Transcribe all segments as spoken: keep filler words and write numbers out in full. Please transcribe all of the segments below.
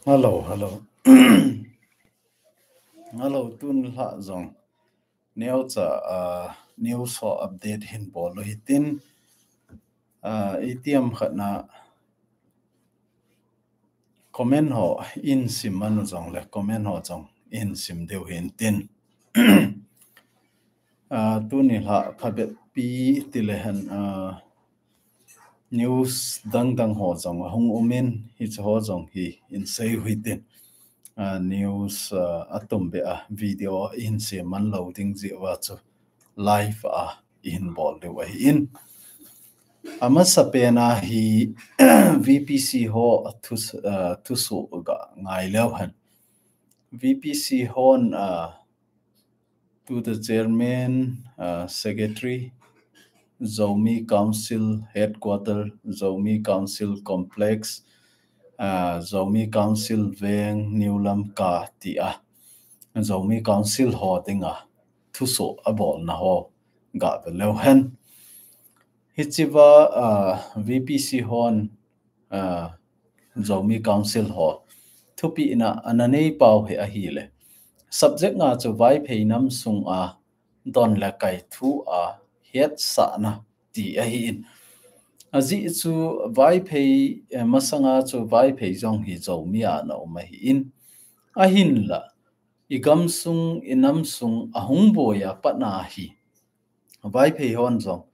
Hello, hello. Hello, tun lha jong neocha, uh, news ho update hin bol u hitin, uh, itiham khat na comment ho in sim manu jong le comment ho jong in sim diu hintin. Uh, tuni lha phabep pi ti le hen, uh, news dangdang ho jong ahung umin, hiche ho jong hi in sei u hitin. Uh, news, uh, atum be a video in sei man lo ding jeh uva chu live a in bol diu ahin. Amasa pen a hi V P C ho thu, uh, thusoh ga ngai leu hen. V P C hon, uh, to the chairman, uh, secretary, Zomi Council Headquarter, Zomi Council Complex, uh, Zomi Council Veng, New Lamka ti a Zomi Council ho dinga thusoh abolna ho ga ve leu hen. Hichea, uh, V P C hon, uh, Zomi Council ho thupeh na ana nei pau hi ahile, subject nga chu Vaiphei nam sunga don le kai thu a hetsahna ti ahin. Ajeh chu Vaiphei, eh, masanga chu Vaiphei jong hi Zomi a na um ahin. Ahinla, i gamsung, i namsung ahung boi a pat na hi Vaiphei hon jong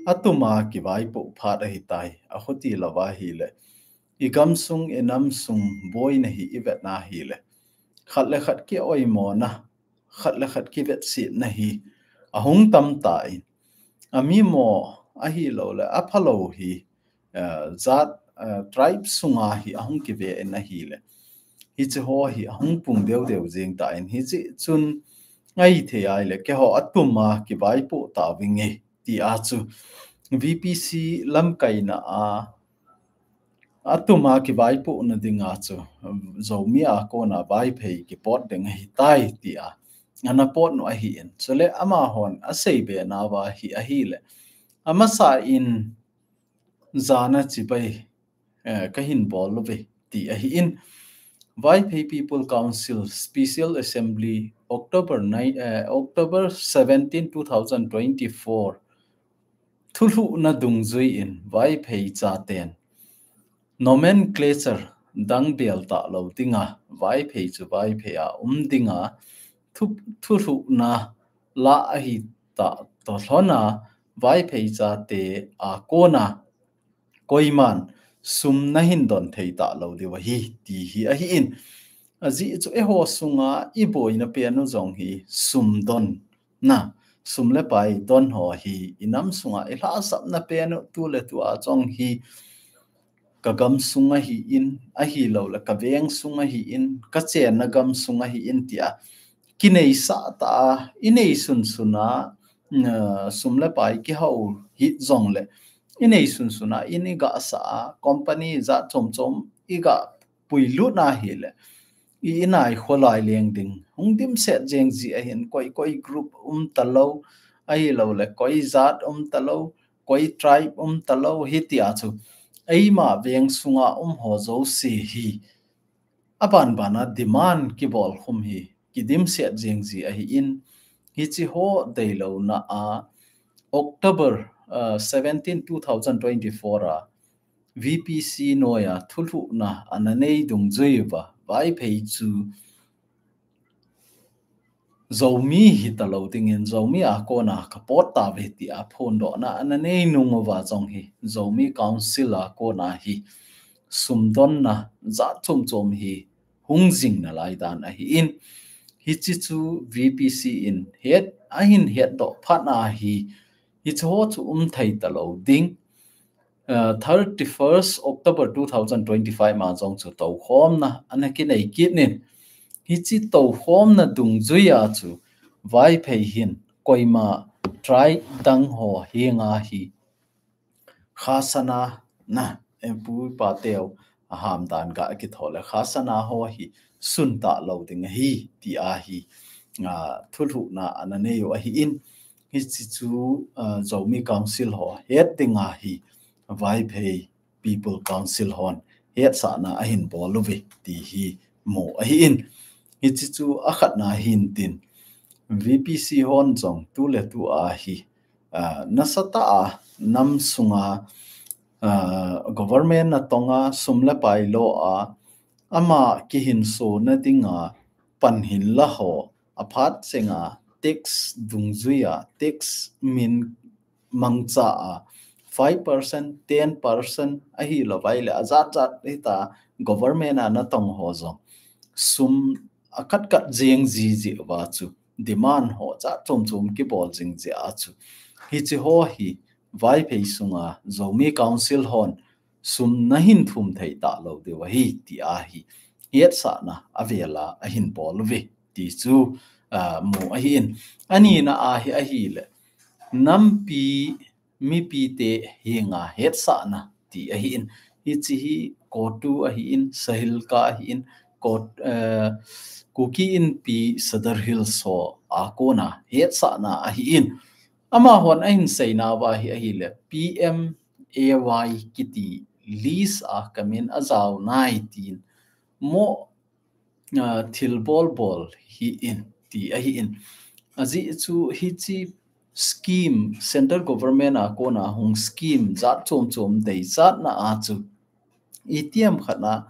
atuma kivaipoh phat ahitai, akhuti louva ahile, i gamsung, i namsung boina hi i vet na hile, khat le khat kioimona, khat le khat kivetsetna hi ahung tam tan, amimo ahilou le aphalou hi, uh, jat, uh, tribe sunga hi ahung kive in ahile, hiche ho hi ahung pung deu deu jeng tan, hiche chun ngai thei ahile, keiho atuma kivaipoh tavinge ti a chu V P C lamkaina a atuma kivaipohna dinga chu Zomi a kona Vaiphei kipot ding ahitai ti a ana pot nu ahin. Chule amahon asei be nauva hi ahile, amasa in jana chibai, eh, kahin bol uve ti ahin. Vaiphei People Council Special Assembly, October nine, eh, October seventeen, two thousand twenty-four. Thulhuhna dungjui in Vaiphei chaten nomenclature dang bel talou dinga, Vaiphei chu Vaiphei a um dinga, thu, thulhuhna la ahi ta toh lhona, Vaiphei chate a kona koiman sum nahin don thei talou diu ahi ti hi ahin. Ajeh chu eiho sunga i boina pen u jong hi sum don na, sum le pai don ho hi i nam sunga i lhahsamna pen u tu le tu a jong hi ka gamsung ahin, ahilou le ka veng sung ahin, ka chenna gamsung ahin ti a kineisah ta a, i nei sunsun a, na, sum le pai kihou hi jong le, i nei sunsun a, in i gasah a, company jat chom chom i ga puilut na hile, i, i nai kholai leng ding hung dimset jeng ji ahin, koi, koi group um talou, ahilou le koi jat um talou, koi tribe um talou, hitia chu eima veng sunga um ho jouse hi aban ban a demand kibol khum hi kidimset jeng ji ahin, hiche ho deilouna a October, uh, seventeen, two thousand twenty-four a V P C noiya thulhuhna ana nei dungjui uva, Vaiphei chu Zomi hitalou dingin, Zomi a kona ka pot tauve tia phondohna ana nei nung uva jong hi, Zomi Council a kona hi sumdonna jat chom chom hi hung jing nalai dan ahin, hiche chu V P C in het, ahin hetdoh phat na hi, hiche ho chu um thei talou ding. Uh, thirty-first October two thousand twenty-five ma jong chu toukhomna ana kinei kit in, hiche toukhomna dungjui a chu Vaiphei hin koima tribe dang ho henga hi khasana na, eh, pu pa teu aham dan ga kitho le khasana ho hi sun talou ding ahi tia hi, uh, thulhuhna ana nei u ahin, hiche chu, uh, Zomi Council ho het dinga hi Vaiphei People Council hon hetsahna ahin bol uve ti hi mu ahi in. Hichi chu akhatna ahin tin, V P C hon jong tu le tu a hi, ah, nasatah a nam sunga, ah, government natong a sum le pai lo a, ama kihinsona dinga pan hinla ho, aphat chenga tax dungjuia, tax min mangcha a, five percent, ten percent ahilouva ahile, ajat jat hita government a natong ho jong sum akhat khat jeng jiji uva chu, demand ho jat chom chom kibol jing jia chu, hichi ho hi Vaiphei sunga Zomi Council hon sum nahin thum thei talou diu ahi ti ahi, hetsahna avela ahin bol uve ti chu, ah, mu ahi in. Anina ahi, ahile, nampi mipite henga hetsahna ti ahi in. Hichi hi COTU ahi in, SAHILCA ahi in, Kot-, eh, Kuki Inpi Sadar Hills ho a kona hetsahna ahi in. Amahon ahin seina uva hi ahile, P M A Y kiti list a kamin ajao nai tin mo, ah, thilbol bol hi in ti ahi in. Ajeh chu hichi scheme, central government a kona hung scheme jat chom chom deichatna a chu, itiham khat a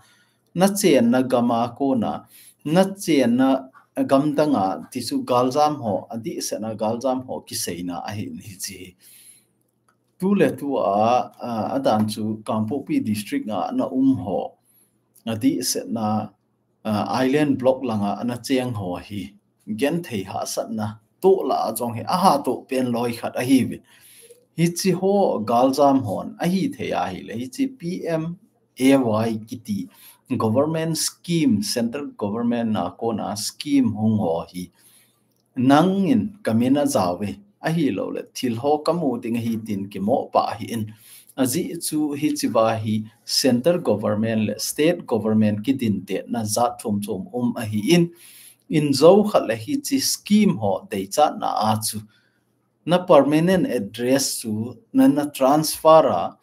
nachenna gam a kona, nachenna gamdang a ti chu galjam ho, adehset a galjam ho kiseina ahi in hichi hi. Tu le tu a, ah, adan chu Kangpokpi District a ana um ho, adehset a, ah, Island Block langa ana cheng ho hi genthei hahsatna toh lah a jong hi ahatoh pen loi khat ahiuve. Hichi ho galjam hon ahithei ahile, hichi P M A Y kiti government scheme, central government a kona scheme hung ho hi nangin kamin ajao uve, ahilouleh thil ho kamu ding ahi tin kimoh pah ahi in. Ajeh chu hichi uva hi central government le state government kidintetna jat chom chom um ahi in. Injo khat le hichi scheme ho deichatna a chu, na permanent address chu na, na transfer a,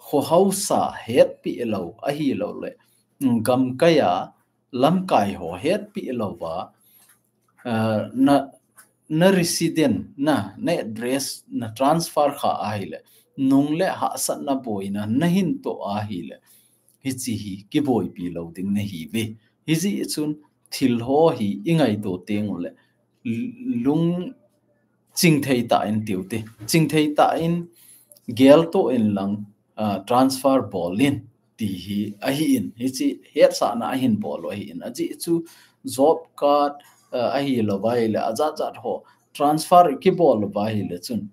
kho haosa hetpi lou ahilouleh, mm, gamkai a lamkai ho hetpi louva, ah, na, na resident, na, na address, na transfer kha ahile, nung le hahsatna boina nahin toh ahile, hichi hi kiboipi lou ding nahiuve. Hijeh chun thil ho hi ingaito teng uleh, lung chingthei tah in tiu te. Chingthei tah in geltoh in lang, ah, transfer bol in ti hi ahi in. Hichi hetsahna ahin bol u ahi in. Ajeh chu job card, ah, ahilouva ahile, ajat jat ho transfer kibol uva ahile chun,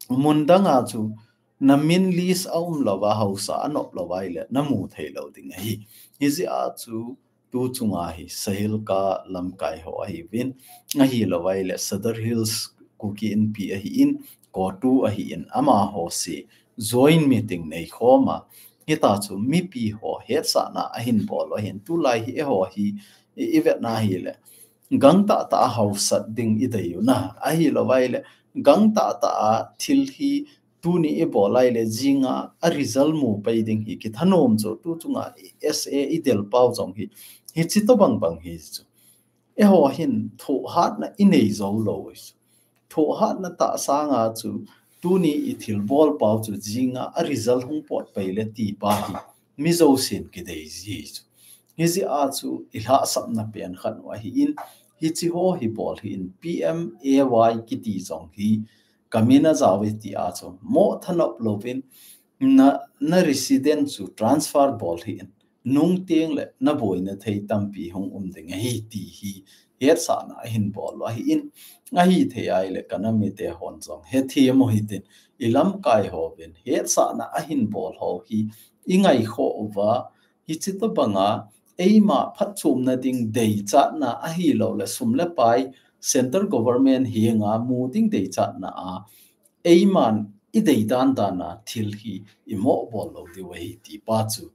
mun dang a chu namin list aum louva, haosa anop louva ahile, namu thei lou ding ahi. Hijeh a chu tu chunga hi SAHILCA lamkai ho ahiuvin, ahilouva ahile Sadar Hills Kuki Inpi ahi in, COTU ahi in, amaho se joint meeting neikhom a, hita chu mipi ho hetsahna ahin bol u ahin. Tulai hi eiho hi i, ivetna ahile, gangtah tah a haosat ding idei u na, ahilouva ahile gangtah tah a thil hi tuni ibol ahile jinga a result mu pai ding hi kithanom chu, tu chunga S A idel pau jong hi, hichi tobang bang hi chu. Eiho hin thohhatna inei jou lou chu. Thohhatna tah sanga chu tuni ithilbol pau chu jinga a result hung pot pai le ti pa hi mi jousen kidei ji chu. Hijeh a chu ilhahsamna pen khat u ahi in, hichi ho hi bol hi in, P M A Y kiti jong hi kamin ajao uve ti a chu moh thanop louvin na, na resident chu transfer bol hi in, nung teng le naboina thei tampi hung um ding ahi ti hi hetsahna ahin bol u ahi in, ahithei ahile kanam mite hon jong hethem u hitin, ilamkai hovin hetsahna ahin bol ho hi ingaikhoh uva, hichi tobanga eima phatchomna ding deichatna ahilouleh sum le pai central government henga mu ding deichatna a, eiman idei dan dan a thil hi imoh bol lou diu ahi ti pa chu,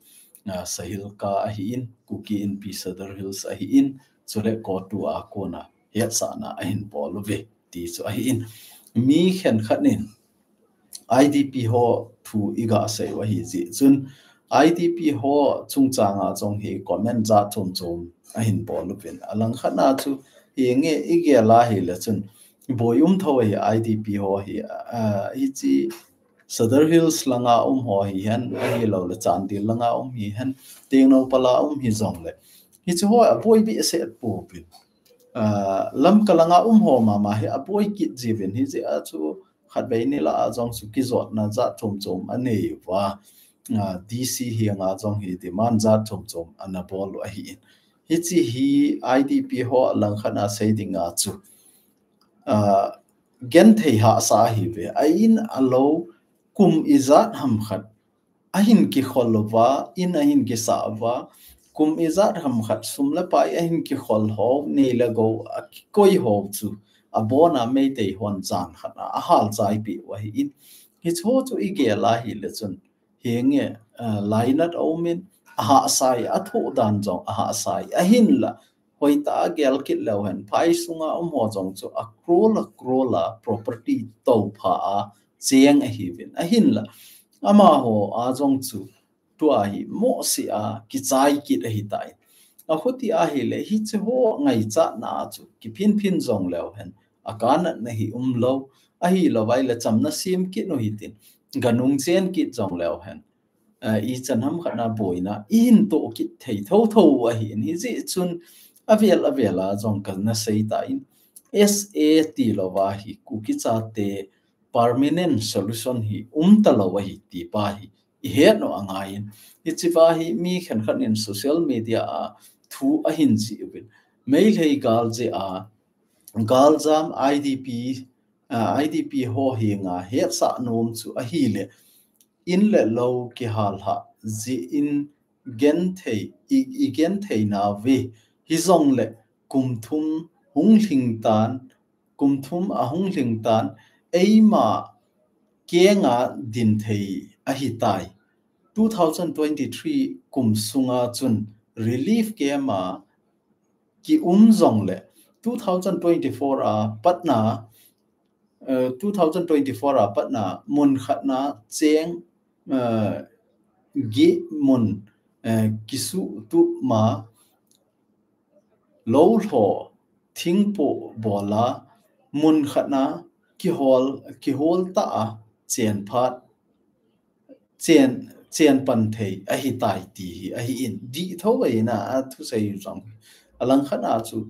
ah, SAHILCA ahi in, Kuki Inpi Sadar Hills ahi in, chule COTU a kona hetsahna ahin bol uve ti chu ahi in. Mi khenkhat in I D P ho thu iga sei u ahi jeh chun, I D P ho chungchang a jong hi comment jat chom chom ahin bol uvin. Alangkhat a chu hinge igel a hile chun boi um tho ahi I D P ho hi, a, hichi Sadar Hills langa um ho hihen, ahilou le Chandel langa um hihen, Tengnoupal a um hijongle, hichi ho aboi behseh pouvin. A, Lamka langa um ho mama hi aboi kit jiuvin, hijeh a chu khatvei nilai a jong chu kijotna jat chom chom anei uva, a, D C henga jong hi demand jat chom chom ana bol u ahin. Hichi hi I D P ho alangkhat a sei dinga chu, a, genthei hahsa ahiuve. A in a lou kum ijat ham khat ahin kikhol uva, in ahin kisah uva, kum ijat ham khat sum le pai ahin kikhol ho, nei le gou akikoi ho chu abona Meitei hon jan khat a ahal chai peh u ahin. Hichi ho chu igel a hile chun, hinge, a, lainat aumin, ahahsa e, athoh dan jong ahahsa e, ahinla hoitah a gel kit leu hen, phai sunga um ho jong chu a crore a crore a property toupha a cheng ahiuvin. Ahinla amaho a jong chu tua hi mohseh a kichai kit ahitai. Akhuti ahile hichi ho ngaichatna a chu kiphin phin jong leu hen, akanatna hi umlou, ahilou vai le chamna sem kit u hitin, ganung chen kit jong leu hen, a, ichan ham khat a boina ihin toh kit thei tho tho u ahin. Hijeh chun avel avel a jong kana sei tan, S A tilouva hi Kuki chate permanent solution hi um talou ahi ti pa hi ihet u angaiyin. Hichi pa hi mi khenkhat in social media a thu ahin jih uvin. Meitei gal jeh a, galjam I D P, a, I D P ho henga hetsah nom chu ahile, in le lou kihal hah jeh in genthei, i, igenthei nauve. Hijongle kum thum hung lhing tan, kum thum ahung lhing tan, eima kenga din thei ahitai. Two thousand twenty-three kum sunga chun relief camp a kium jongle, two thousand twenty-four a patna, eh, two thousand twenty-four a patna mun khatna cheng, eh, gih mun, eh, kisuhtup ma, lou lho, thingpoh bol a, mun khatna kihol, kihol tah a chen phat, chen, chen pan thei ahitai ti hi ahin. Dih tho ahin a, athusei jong. Alangkhat a chu,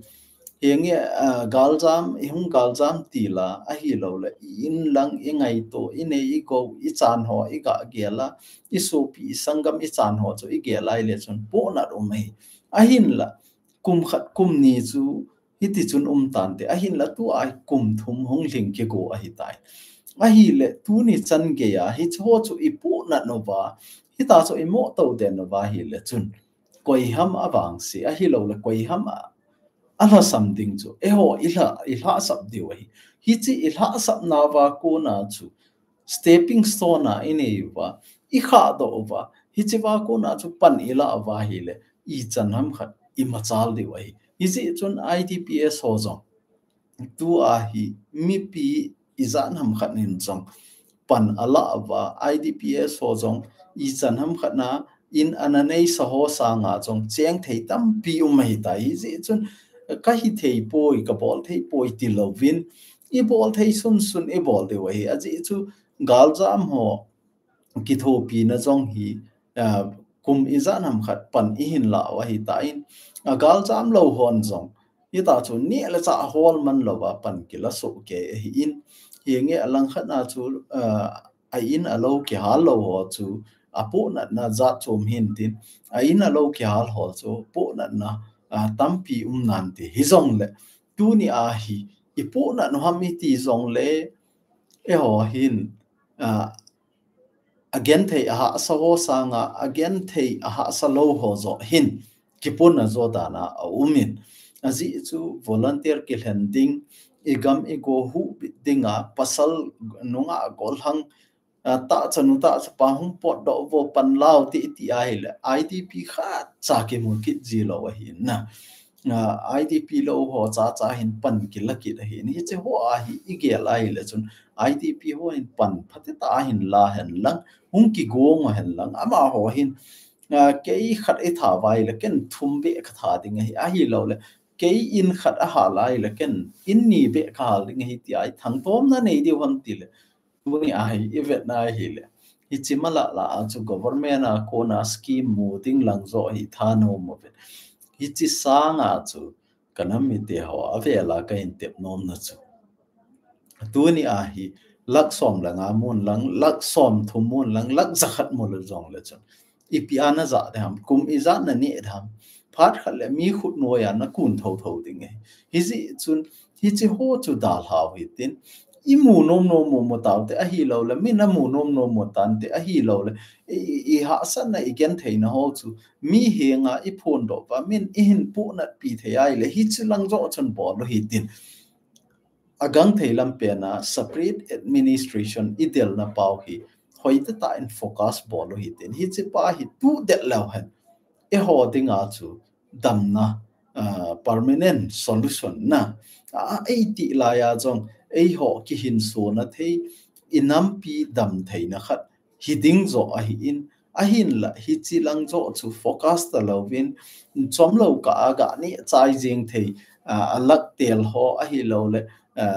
hinge, a, galjam, ihung galjam til a, ahilou le, i in lang, ingaito, inei, igou, ichan ho, iga gel a, isopi, isanggam, ichan ho chu igel a ahile chun pohnat um ahi. Ahinla, kum khat kum ni chu hiti chun um tante, ahinla tua hi kum thum hung lhing kigo ahitai. Ahile tuni chan geiya hichi ho chu ipohnat uva, hitia chu imoh to den uva ahile chun, koiham avangse, ahilou le koiham a, alhasam ding chu eiho ilha, ilhasap diu ahi. Hichi ilhasapna uva kona chu stepping stone a inei uva, ikhahdoh uva, hichi uva kona chu pan ilah uva ahile, ichan ham khat imachal diu ahi. Hijeh chun I D P S ho jong, tua hi mipi ijat ham khat in jong pan alah uva, I D P S ho jong ichan ham khat na in ana neisa ho sanga jong cheng thei tampi um ahitai. Hijeh chun kahithei poi, kabol thei poi tilouvin, ibol thei sunsun ibol diu ahi. Ajeh chu galjam ho kithopina jong hi, a, kum ijat ham khat pan ihin lah u ahitan, a galjam lou hon jong hitia chu neh le chah hol man louva pan kila soh kei ahin, hinge alangkhat a chu, a, a in a lou kihal lou ho chu apohnatna jat chom hintin, a in a lou kihal ho chu pohnatna, a, tampi um nante. Hijongle tuni a hi ipohnat u ham iti jongle, eiho hin, a, agenthei ahahsa ho sanga agenthei ahahsa lou ho joh hin kipuna jo dan a aumin. Ajeh chu volunteer kilhen ding, igam igo huhbit dinga pasal nungah golhang, a, tahchanu tahchapa hung potdoh vo pan lau ti, ti ahile I D P khatcha kimu kit ji lou ahin na. IDP lou ho chacha hin pan kila kit ahin, hiche ho a hi igel ahile chun IDP ho hin pan phatecha hin la hen lang, hung kigong hen lang, amaho hin kei khat itha uva ahile ken thum beh katha ding ahi, ahilouleh kei in khat ahal ahile ken in ni beh kahal ding ahi tia ithangtomna nei diu ham tile, tuni a hi ivetna ahile, hiche malah lah a chu government a kona scheme mu ding lang joh hi thanom uve. Hiche sanga chu kanam mite ho avela kahin tepnomna chu, tuni a hi lakh som le nga mun lang, lakh somthum mun lang, lakh jakhat mu le jongle chun, ipi a najah ding ham, kum ijat naneh ding ham, phat khat le mi khutnoiya nakun thotho ding ahi. Hijeh chun hiche ho chu dalhau hitin, imu nomnom u mu taute, ahilouleh min amu nomnom u tante, ahilouleh ihahsatna igentheina ho chu mi henga iphondoh uva, min ihin puhnatpi thei ahile hiche lang joh chun bol u hitin, agangthei lam pena separate administration idelna pau hi hoitah tah in focus bol u hitin, hiche pa hi tudet leu hen eiho dinga chu damna, permanent solution na, eiti laiya jong eiho kihinsona thei, inampi damtheina khat hiding joh ahin, ahinla hiche lang joh chu focus talouvin, chomlou kah a ganeh chai jeng thei, lakh tel ho ahilouleh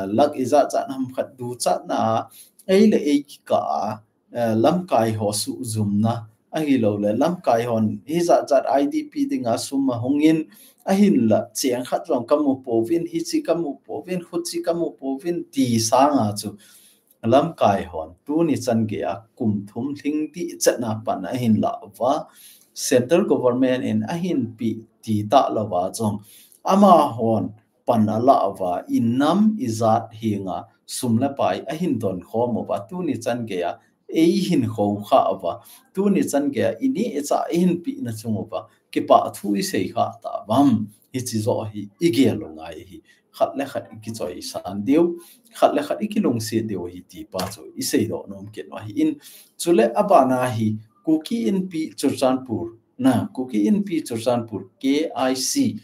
lakh ijat jat ham khat duchatna a eile eikikah a lamkai ho suhjumna ahilouleh lamkai hon hijat jat IDP dinga sum ahungin, ahinla cheng khat jong kamu pouvin, hiche kamu pouvin, khuche kamu pouvin ti sanga chu lamkai hon tuni changeiya kum thum lhing dih chetna pan ahin lah uva, central government in ahin peh ti talouva jong amahon pan alah uva, inam ijat henga sum le pai ahin donkhom uva, tuni changeiya eihin khoukhah uva, tuni changeiya ineh ichah eihin pehna chung uva kipa thu isei khah tauvam, hiche joh hi igel u ngai ahi. Khat le khat ikichoisan diu, khat le khat ikilungset diu ahi ti pa chu iseidoh nom kit u ahin, chule abana hi Kuki Inpi Churachandpur na, Kuki Inpi Churachandpur, KIC,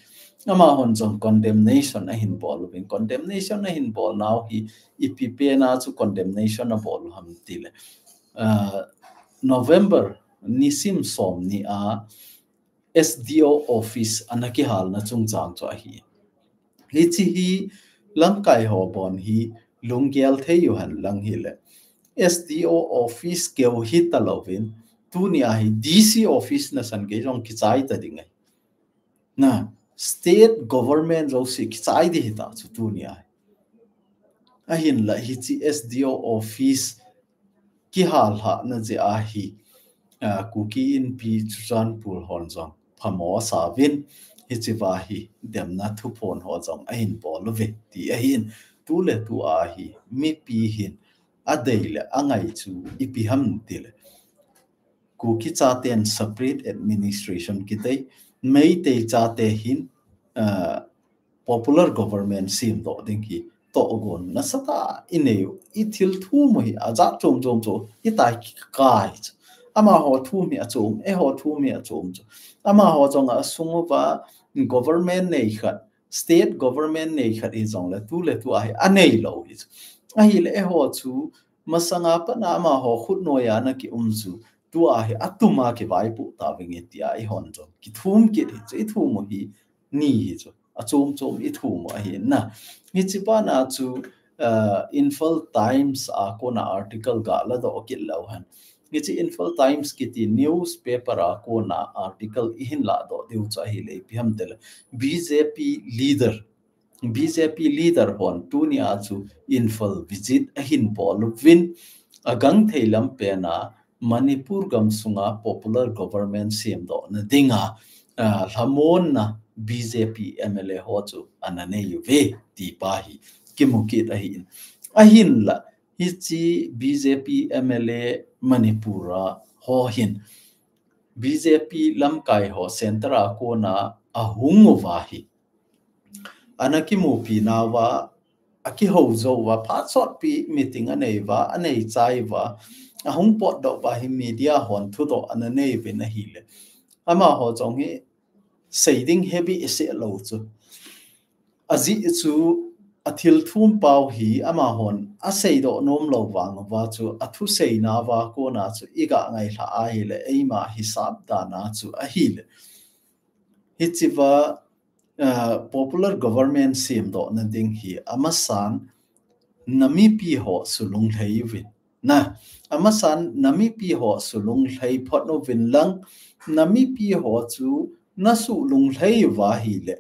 amahon jong condemnation ahin bol uvin, condemnation ahin bolnau hi ipi pena chu condemnation abol u ham tile, November nisim somni a SDO office ana kihalna chungchang chu ahi. Hiche hi lamkai ho bon hi lunggel thei u hen lang hile, SDO office keu hitalouvin, tunia hi DC office nasan gei jong kichai ta ding ahi. Na, state government jouse kichai ding hita chu tunia hi. Ahinla hiche SDO office kihalhahna jeh a hi, Kuki Inpi Churachandpur hon jong phamo asauvin, hicheva hi demna thuphon ho jong ahin bol uve ti ahin, tuletu a hi mipi hin adei le angai chu ipi ham tile, Kuki chaten separate administration kidei, Meitei chate hin popular government semdoh ding hi tohgon nasatah inei u, ithil thum u hi ajat chom chom chu itai kikai chu. Amaho thum hi achom, eiho thum hi achom chu. Amaho jong asung uva government nei khat, state government nei khat hijongle tuletu a hi aneilou hi chu. Ahile eiho chu masanga patna amaho khutnoiya ana kium chu, tua hi atuma kivaipoh tauvinge tia eihon jong kithum kit hi chu, ithum u hi ni hi chu, achom chom ithum u ahi na. Hiche bana chu Imphal Times a kona article galadoh kit leu hen, hiche Imphal Times kiti newspaper a kona article ihin lahdoh diu chu ahile ipi ham tile, BJP leader, BJP leader hon tunia chu Imphal visit ahin bol uvin, agangthei lam pena Manipur gamsunga popular government semdohna dinga lhamonna BJP MLA ho chu ana nei uve ti pa hi kimu kit ahin. Ahinla hiche BJP MLA Manipur a ho hin BJP lamkai ho centre a kona ahung uva hi, ana kimupi nauva, akihou jouva, phat sotpi meeting aneiuva, anei chaiuva, ahung potdoh uva hi media hon thudoh ana neiuvin ahile, amaho jong hi seiding hebih iseh lou chu. Ajeh chu athil thum pau hi amahon aseidoh nom lou vang uva chu athuseina uva kona chu iga ngailhah ahile eima hisap dan a chu ahile. Hichea, uh, popular government semdohna ding hi amasan namipi ho sulunglhai uvin. Na, amasan namipi ho sulunglhai phot uvin lang, namipi ho chu nasulunglhai uva ahile.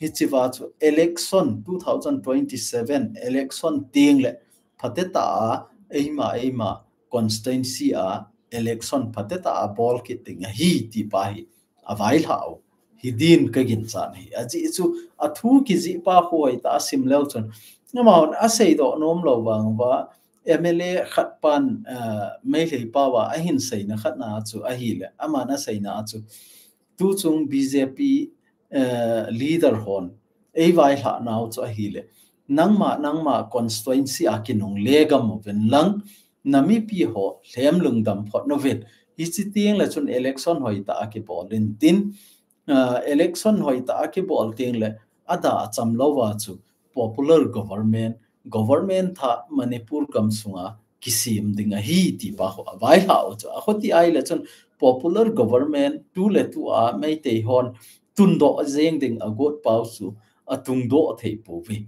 Hichea chu election two thousand twenty-seven election tengle phatecha a eima eima constituency a election phatecha a bol kit ding ahi ti pa hi availhah u. Hidin kaginchat ahi. Ajeh chu athu kijih pa hoitah a sim leu chun. Amahon aseidoh nom lou vang uva M L A khat pan, uh, Meitei pau a ahin seina khat na chu ahile. Aman aseina chu. Tuchung B J P, uh, leader hon eivailhah nau chu ahile. Nangma, nangma constituency a kinungle gam uvin lang. Namipi ho lhem lungdam phot uvin. Hichi tengle chun election hoitah a kibol intin. Uh, election hoitah a kibol tengle ada acham louva chu popular government, government thah Manipur gamsunga kisem ding ahi ti pa ho availhah u chu. Ahiti ahile chun popular government tuletu a Meitei hon tundoh jeng ding agot pau chu atungdoh thei pouve.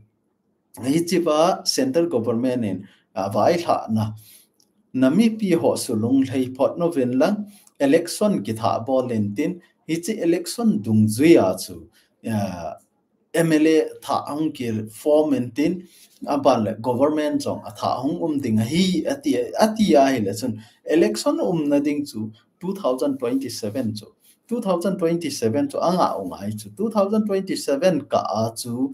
Hichea central government in availhahna namipi ho sulunglhai phot uvin lang election kithah bol intin hichi election dungjuia chu, uh, M L A thah ahung kiform intin aban le government jong athah ahung um ding ahi ati, ati ahile chun election umna ding chu two thousand twenty-seven chu, two thousand twenty-seven chu angah u ngai chu two thousand twenty-seven kah a chu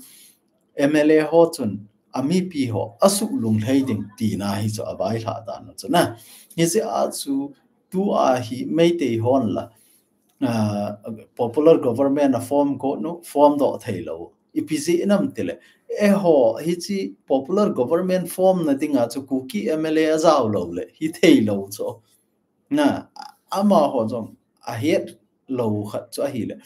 M L A ho chun amipi ho asulunglhai ding tina hi chu availhah dan chu na. Hichea chu tua hi Meitei hon la, uh, popular government aform got u, form doh thei lou. Ipi jeh ham tile. Eiho, hichi popular government formna dinga chu Kuki M L A ajao lou le hithei lou chu. Na, amaho jong ahet lou khat chu ahile.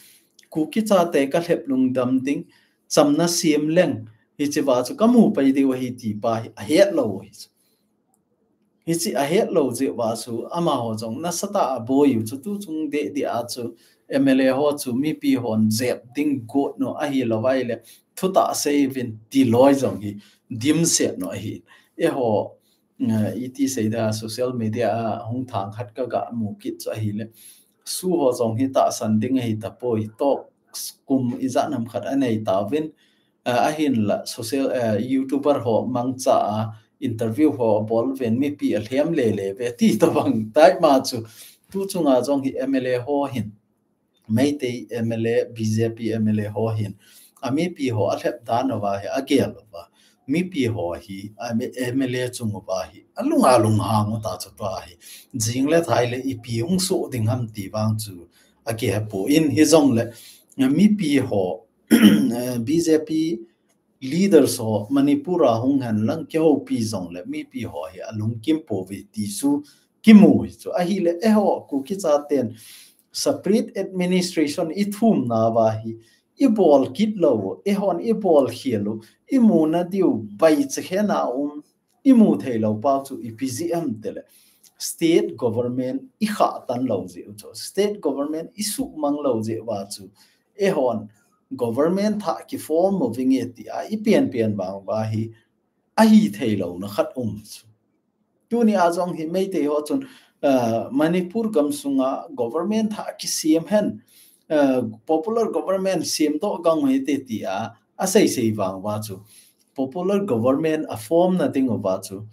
Kuki chate kalhep lungdam ding, chamna sem leng, hichea chu kamu pai diu ahi ti pa hi ahet lou hi chu. Hichi ahet lou jeh uva chu amaho jong nasatah a aboi u chu tuchung deh deh a chu M L A ho chu mipi hon jep ding got u ahilou vaile thutah sei uvin ti loi jong hi dimset u ahi. Eiho, eh, iti seida social media a hung thang khat kaga mu kit chu ahile. Su ho jong hi tahsan ding ahi tapoi talks kum ijat ham khat anei tauvin, eh, ahinla social, eh, YouTuber ho mangcha a interview ho bol uvin mipi alhem lele uve ti tobang tai ma chu tuchunga jong hi M L A ho hin Meitei M L A, B J P M L A ho hin amipi ho alhep dan uva hi agel uva. Mipi ho hi, a, M L A chung uva hi alunga lunghang u ta chu tua hi. Jing le thai le ipi hung soh ding ham ti vang chu akihe poi hijongle mipi ho, eh, B J P leaders ho Manipur a hung hen lang kihoupi jongle mipi ho hi alungkim pouve ti chu kimu hi chu. Ahile eiho Kuki chaten separate administration ithum nauva hi ibol kit lou, eihon ibol khel u, imuna diu bai chakhen a um, imu thei lou pau chu ipi jeh ham tile. State government ikhah tan lou jeh u chu. State government isuhmang lou jeh uva chu. Eihon government thah kiform uvinge tia ipian pian vang uva hi ahi thei louna khat um chu. Tuni a jong hi Meitei ho chun, uh, Manipur gamsunga government thah kisem hen, uh, popular government semdoh gang u hite tia asei sei vang uva chu. Popular government aform na ding uva chu.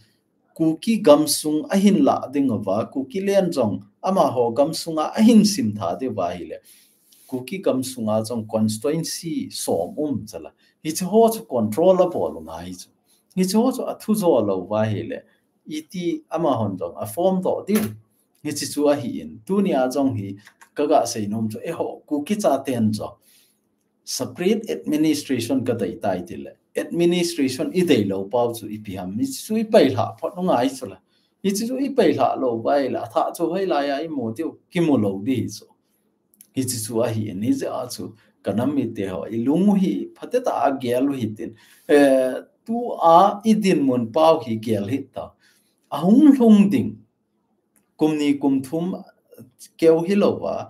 Kuki gamsung ahin lah ding uva, Kuki len jong amaho gamsunga ahin simtha diu va ahile. Kuki gamsunga jong constituency som um chala. Hiche ho chu control abol u ngai chu. Hiche ho chu athu jo lou va ahile. Iti amahon jong aform doh diu. Hiche chu ahin. Tuni a jong hi kaga sei nom chu eiho Kuki chaten jong separate administration kadei tai tile. Administration idei lou pau chu ipi ham. Hiche chu ipailhah phot u ngai chu la. Hiche chu ipailhah lou va ahile. Athah chu hoilai a imu diu kimu lou di chu. Hiche chu ahin, hijeh a chu Ka nam mite ho, i lung u hi phatecha a gel u hitin. Eh, tua i dinmun pau hi gel hih ta. Ahung lhung ding. Kum ni kum thum keu hilou va,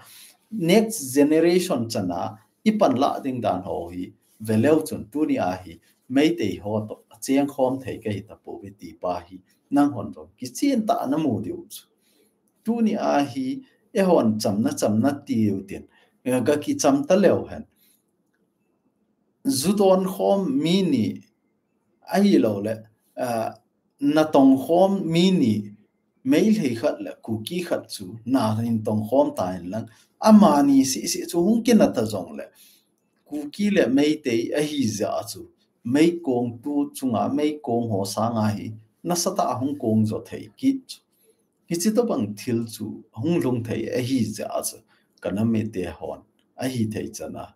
next generation chana i panlah ding dan ho hi veleu chun tuni a hi Meitei ho toh chengkhom thei ka hi tapouve ti pa hi nanghon jong kichen tah a na mu diu chu. Tuni a hi eihon chamna chamna tiu tin, eh, ka kicham taleu hen. Ju don khom mi ni ahilou le, ah, natong khom mi ni, Meitei khat le Kuki khat chu nahin tong khom ta hen lang, amani sisi chu hung kinat ta jong le, Kuki le Meitei ahi jeh a chu, meikong tu chunga meikong ho sanga hi nasatah a hung kong jo thei kit chu. Hichi tobang thil chu hung lhung thei ahi jeh a chu, ka nam mite hon ahi thei chana,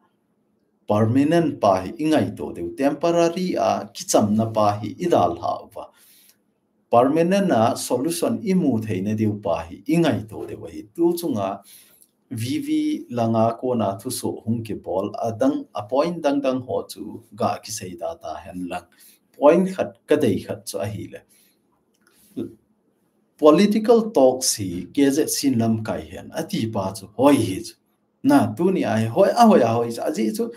permanent pa hi i ngaito diu, temporary a kichamna pa hi i dalha uva. Permanent a solution i mu theina diu pa hi i ngaito diu ahi. Tu chunga V V langa kona thusoh hung kibol, adang, a point dang dang ho chu ga kisei da ta hen lang. Point khat ka dei khat chu ahile, political talks hi K Z C in lamkai hen ati pa chu hoi hi chu. Na, tuni a hi hoi, a hoi, a hoi chu. Ajeh chu,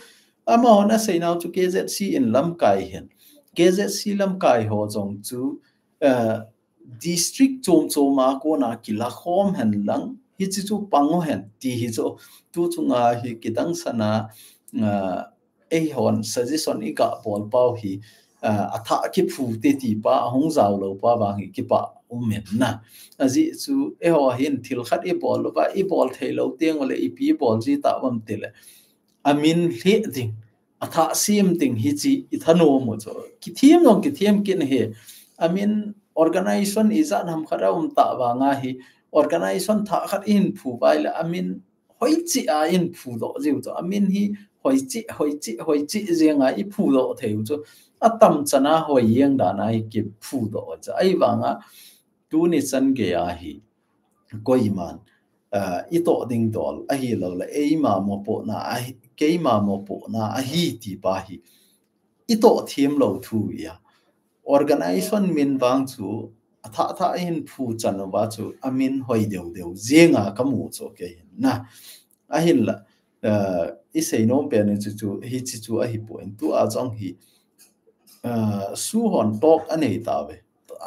amahon asei nau chu K Z C in lamkai hen. K Z C lamkai ho jong chu, eh, district chom chom a kona kila khom hen lang. Hichi chu pang u hen ti hi chu. Tu chunga hi kidang sana, eh, eihon suggestion i ga bol pau hi, ah, athah kiphu te ti pa, ahung jao lou pa vang hi kipah um in na. Ajeh chu eiho hin thil khat i bol uva, i bol thei lou teng ule ipi i bol ji ta uvam tile, amin lheh ding, athah sem ding hichi i thanom u chu. Kithem jong kithem kit hi. Amin organization ijat ham khat a um ta vanga hi, organization thah khat i hin phu uva ile, amin hoiche a i hin phudoh jiu chu. Amin hi hoiche, hoiche, hoiche jeng a i phudoh thei u chu. Atam chana hoi jeng dan a i kiphudoh u chu. Ahivanga tuni chan gei a hi koiman, ah, i toh ding dol ahilou le, eima mopohna ahi, keima mopohna ahi ti pa hi i toh them lou thu i a. Organization min vang chu athah thah a i hin phu chan uva chu amin hoi deu deu jeng a ka mu chu kei hin na. Ahinla, eh, i seinom pen u chu, chu, hichi chu ahipoi. Tua jong hi, eh, SoO hon talk anei tauve.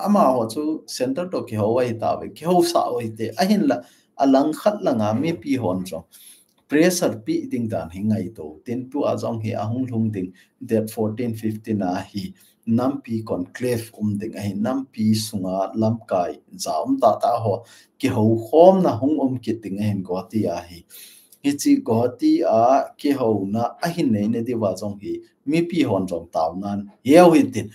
Amaho chu centre toh kihou ahi tauve. Kihousah u hite. Ahinla, alangkhat langa mipi hon jong pressure peh ding dan hi ngaito. Tin tua jong hi ahung lhung ding date fourteen, fifteen a hi nampi conclave um ding ahi, nampi sunga lamkai ja um tah tah ho kihoukhomna hung um kit ding ahin Guwahati a hi. Hichi Guwahati a kihouna ahin neina diuva jong hi mipi hon jong taonan heu hitin.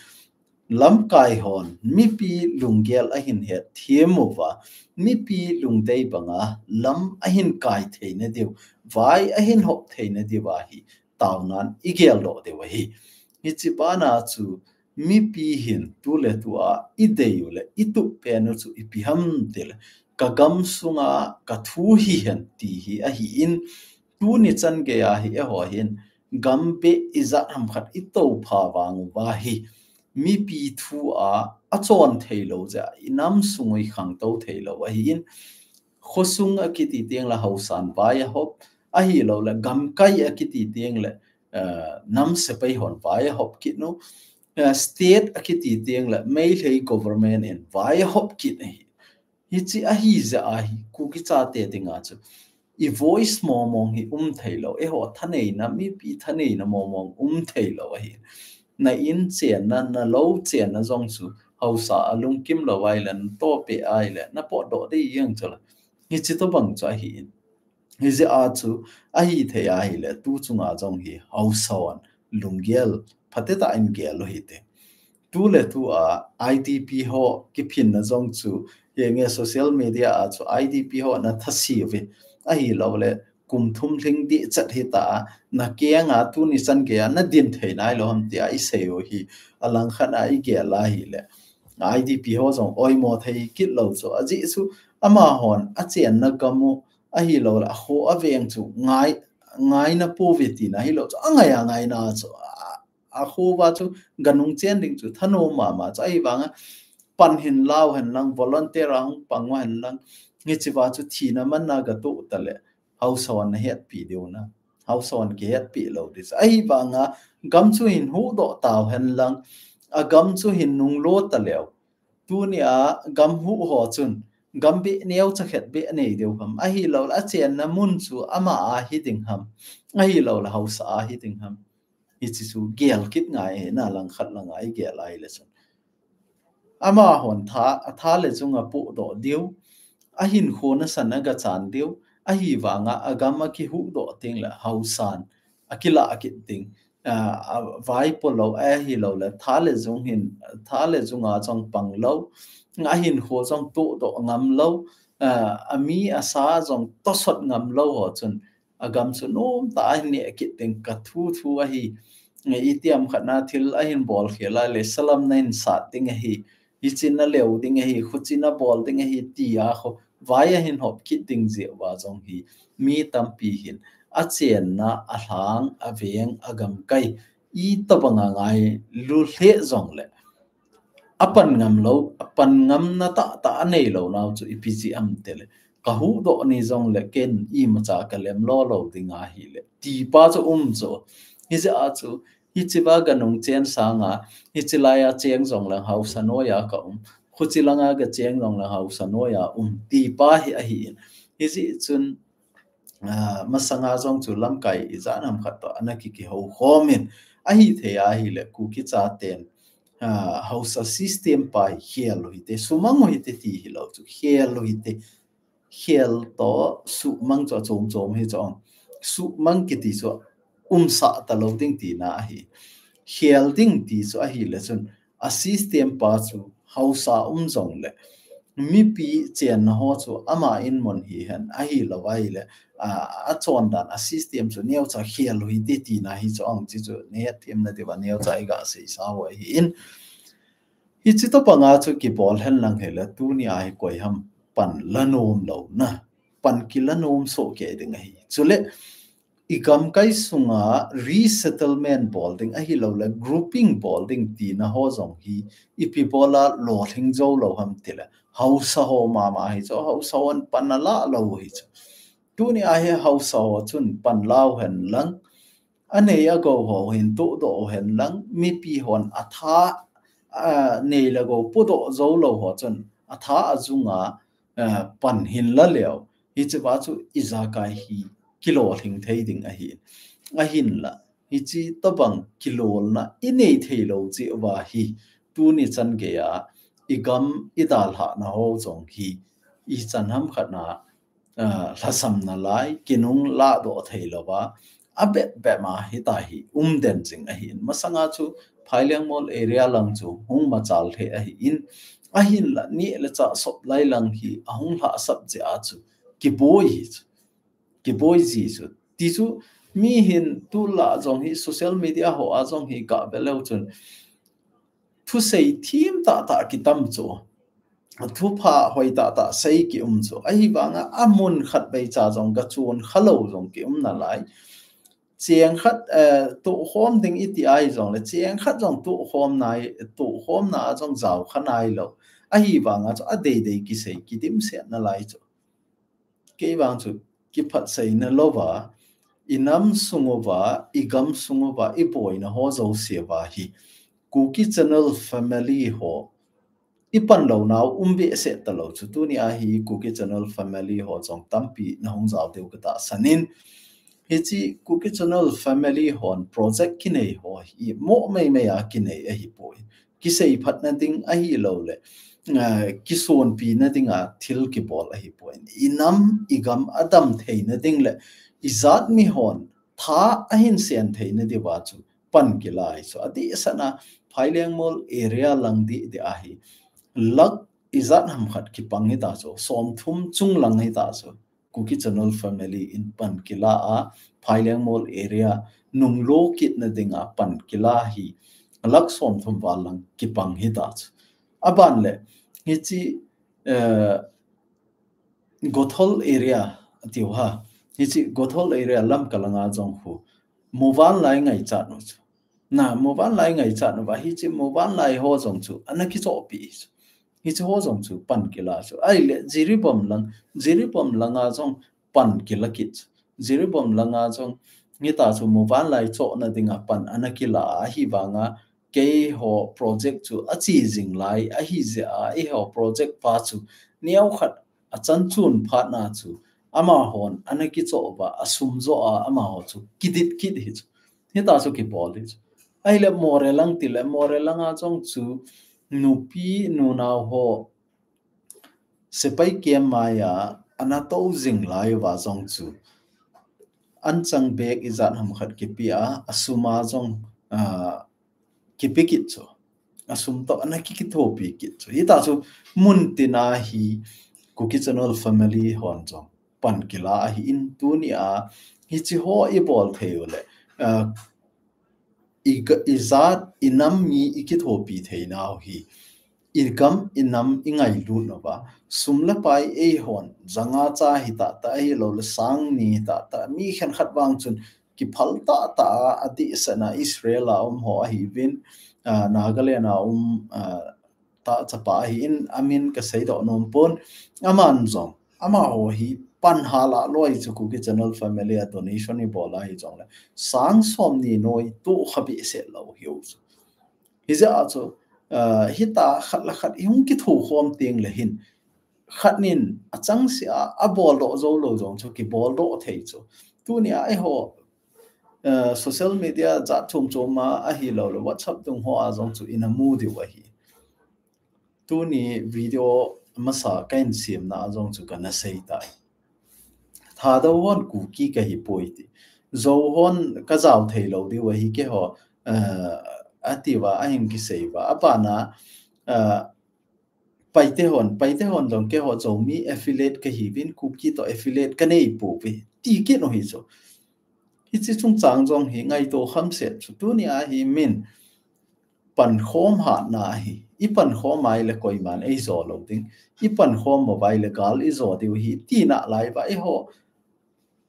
Lamkai hon mipi lunggel ahin hetthem uva, mipi lungdei banga lam ahin kai theina diu, vai ahin hop theina diuva hi taonan i geldoh diu ahi. Hichi bana chu mipi hin tuletua i dei u le i tup pen u chu ipi ham tile, ka gam sunga ka thu hihen ti hi ahin, tuni chan gei a hi eiho hin gam beh ijat ham khat i toupha vang uva hi mipi thu a achon theilou jeh a i nam sung u i khangtou theilou ahin, khosung akiti teng le haosan vai ahop, ahilou le gamkai akiti teng le, eh, nam sepai hon vai ahop kit u, eh, state akiti teng le Meitei government in vai ahop kit ahi. Hichi ahi jeh a hi Kuki chate dinga chu i voice mong mong hi um theilou, eiho thaneina, mipi thaneina mong mong um theilou ahi. Na in chenna, na lou chenna jong chu haosa a lungkim lou ahile, na tohpeh ahile, na potdoh ding jeng chu la. Hichi tobang chu ahin. Hijeh a chu ahithei ahile, tu chunga jong hi haosa hon lunggel phatecha in gel u hite. Tuletua I D P ho kiphinna jong chu, henge social media a chu I D P ho na thase uve. Ahilou le, kum thum lhing ding chat hita, na kenga tuni chan gei a na din thei nailou ham tia i sei u hi, alangkhat a i gel ahile, I D P ho jong oimo thei kit lou chu. Ajeh chu amahon achenna gam u, ahilou le, akho aveng chu ngai, ngaina pouve tina hilou chu, angai angaina chu, a, akhoa chu ganung chen ding chu thanom mama chu, ahivanga pan hin lau hen lang, volunteer a hung pang hen lang, hichea chu thina manna gatoh tale, haosa hon nahetpi diu na, haosa hon kihetpi lou ding chu. Ahivanga gam chu hin huhdoh tau hen lang, agam chu hin nunglo taleu, tunia gam huh ho chun gam beh neocha khat beh nei diu ham, ahilouleh achenna mun chu ama a hiding ham, ahilouleh haosa a hiding ham, hiche chu gel kit ngai ahi, na langkhat langa igel ahile chun. Amahon tha, atha le chunga pohdoh diu, ahinkho nasan agachan diu, ahivanga agam akihuhdoh tengle haosan akilah kit ding, a, avaipo lou, ahilouleh tha le chung hin, tha le chunga jong pang lou, ahinkho jong tohdoh ngam lou, a, ami asa jong tosot ngam lou ho chun, agam chu nomtah a ahin neh kit ding, kathu thu ahi. Itiham khat na thil ahin bolkhel a le salam nahin sat ding ahi, hiche naleu ding ahi, khuche nabol ding ahi, tia khovai ahin hop kit ding jeh uva jong hi mi tampi hin achenna, alhang, aveng, agamkai, itobanga ngailu lheh jongle, apan ngam lou, apan ngamna tahtah anei lou nau chu ipi jeh ham tile, kahuhdoh ni jongle ken imacha kalem lou lou ding ahile, tipa chu um chu. Hijeh a chu, hichea ganung chen sanga, hiche laiya cheng jongleng haosa noiya kaum, khuche langa gacheng jongleng haosa noiya um, tipa hi ahin. Hijeh chun, a, masanga jong chu lamkai ijat ham khat toh ana kikihou khomin, ahithei ahile Kuki chaten, a, haosa system pa hi khel u hite, sumang u hite ti hilou chu, khel u hite. Khel toh suhmang chu achom chom hi chu ong. Suhmang kiti chu umsah talou ding tina ahi. Khel ding ti chu ahile chun, a system pa chu haosa um jongle, mipi chenna ho chu ama inmun hihen, ahilou ahile, a, achondan a system chu neocha khel u hite tina hi chu ong, hiche chu nahetthemna diuva neocha iga seisa u ahin. Hiche tobanga chu kibol hen lang hile, tunia hi koi ham pan la nom louna, pan kila nom soh kei ding ahi. Chule, igamkai sunga resettlement bol ding ahilouleh grouping bol ding tina ho jong hi ipi bola lolhing jou lou ham tile, haosa ho mama hi chu, haosa hon pan ala lou hi chu. Tunia hi haosa ho chun pan lau hen lang, anei agou ho hin tohdoh u hen lang, mipi hon atha, a, nei le gou podoh jou lou ho chun atha ajunga, a, pan hin la leu, hichea chu ijakai hi kilolhing thei ding ahi. Ahinla, hiche tobang kilolna inei thei lou jeh uva hi, tuni chan geiya igam idalhahna ho jong hi ichan ham khat na, a, lhasam nalai, kinung lahdoh thei louva, abep bep ma hita hi umden jing ahin. Masanga chu Phailengmol area lang chu hung machal thei ahin, ahinla neh le chah sop lai lang hi ahung lhahsap jeh a chu kiboi hi chu, kiboi ji chu. Ti chu mi hin tulai jong hi social media hoa jong hi gave leu chun thusei thim tahtah kitam chu, thupha hoi tahtah sei kium chu, ahivanga amun khat vei cha jong gachun khalou jong kium nalai. Cheng khat, eh, tohkhom ding iti ahi jongle, cheng khat jong tohkhom nai, tohkhomna a jong jao kha nailou. Ahivanga chu adeidei kisei kidimset nalai chu. Kei vang chu kiphatseina louva, inam sunguva, igam sunguva, iboina ho jouseuva hi Kuki Channel family ho ipan lounau um behseh talou chu, tunia hi Kuki Channel family ho jong tampi nahung jao diu katahsan in, hiche Kuki Channel family hon project kinei ho hi mo meimei a kinei ahipoi. Kiseiphatna ding ahilouleh, a, kisonpina dinga thil kibol ahipoi. Inam, igam adam theina ding le ijat mihon tha ahin sen theina diuva chu pan kila hi chu. Adehsetna Phailengmol area lang deh deh ahi. Lakh ijat ham khat kipang hita chu, somthum chung lang hita chu. Kuki Channel family in pan kila a, Phailengmol area nunglo kitna dinga pan kila hi lakh somthum val lang kipang hita chu. Aban le, hiche, eh, Gothol area atiu ha, Hichi Gothol area Lamka langa jong khu. Muvanlai ngaichat nu chu. Na, muvanlai ngaichat nu va, hichi muvanlai ho jong chu. Ana kichohpi chu. Hichi ho jong chu pan kila chu. Ahile, Jiribam lang, Jiribam langa jong pan kila kit chu. Jiribam langa jong, hita chu muvanlai chohna dinga pan ana kila, ahivanga, keiho project chu ache jing lai, ahi jeh a, eiho project pa chu, neokhat achan chun phatna chu, amahon ana kichoh uva, asum jo a, amaho chu, kidit kit hi chu. Hita chu kibol hi chu. Ahile Moreh lang tile, Moreh langa jong chu, nupi, nunao ho, sepai camp maiya, ana tou jing lai uva jong chu. Anchang bag ijat ham khat kipe a, asum a jong, ah, kipe kit chu. Asum toh ana ki, kithopi kit chu. Hita chu mun tina hi Kuki Channel family hon jong pan kila ahin tunia, hichi ho ibol thei u le, ah, i ga, ijat, inam mi ikithopi theinau hi, igam, inam ingailut nauva, sum le pai eihon, janga cha hitah tah, ahilou le sang ni hitah tah, mi khenkhat vang chun kiphal tah tah a, adehset na Israel a um ho ahiuvin, ah, Nagaland a um, ah, tah chapa ahin, amin kasei doh nom pon, aman jong, amaho hi pan hal a loi chu Kuki Channel family a donation ibol ahi jongle, sang som ni noi toh kha behseh lou hiu chu. Hijeh a chu, ah, hita khat le khat ihung kitho khom teng le hin, khat nin achangseh a, abol doh jou lou jong chu kibol doh thei chu. Tunia eiho, ah, social media jat chom chom a ahilou le WhatsApp dung ho a jong chu ina mu diu ahi. Tuni video masa kahin semna a jong chu kana sei tai. Thadou hon Kuki kahi poi ti. Zou hon kajao thei lou diu ahi keiho, ah, ati uva, ahin kisei uva. Abana, ah, Paite hon, Paite hon jong keiho Zomi affiliate kahiuvin, Kuki toh affiliate kanei pouve. Ti kit u hi chu. Hichi chungchang jong hi ngaito kham set chu. Tunia hi min pankhom hatna hi. Ipankhom a ahile koiman eijo lou ding. Ipankhom mo uva ahile gal ijo diu ahi. Tina lai uva eiho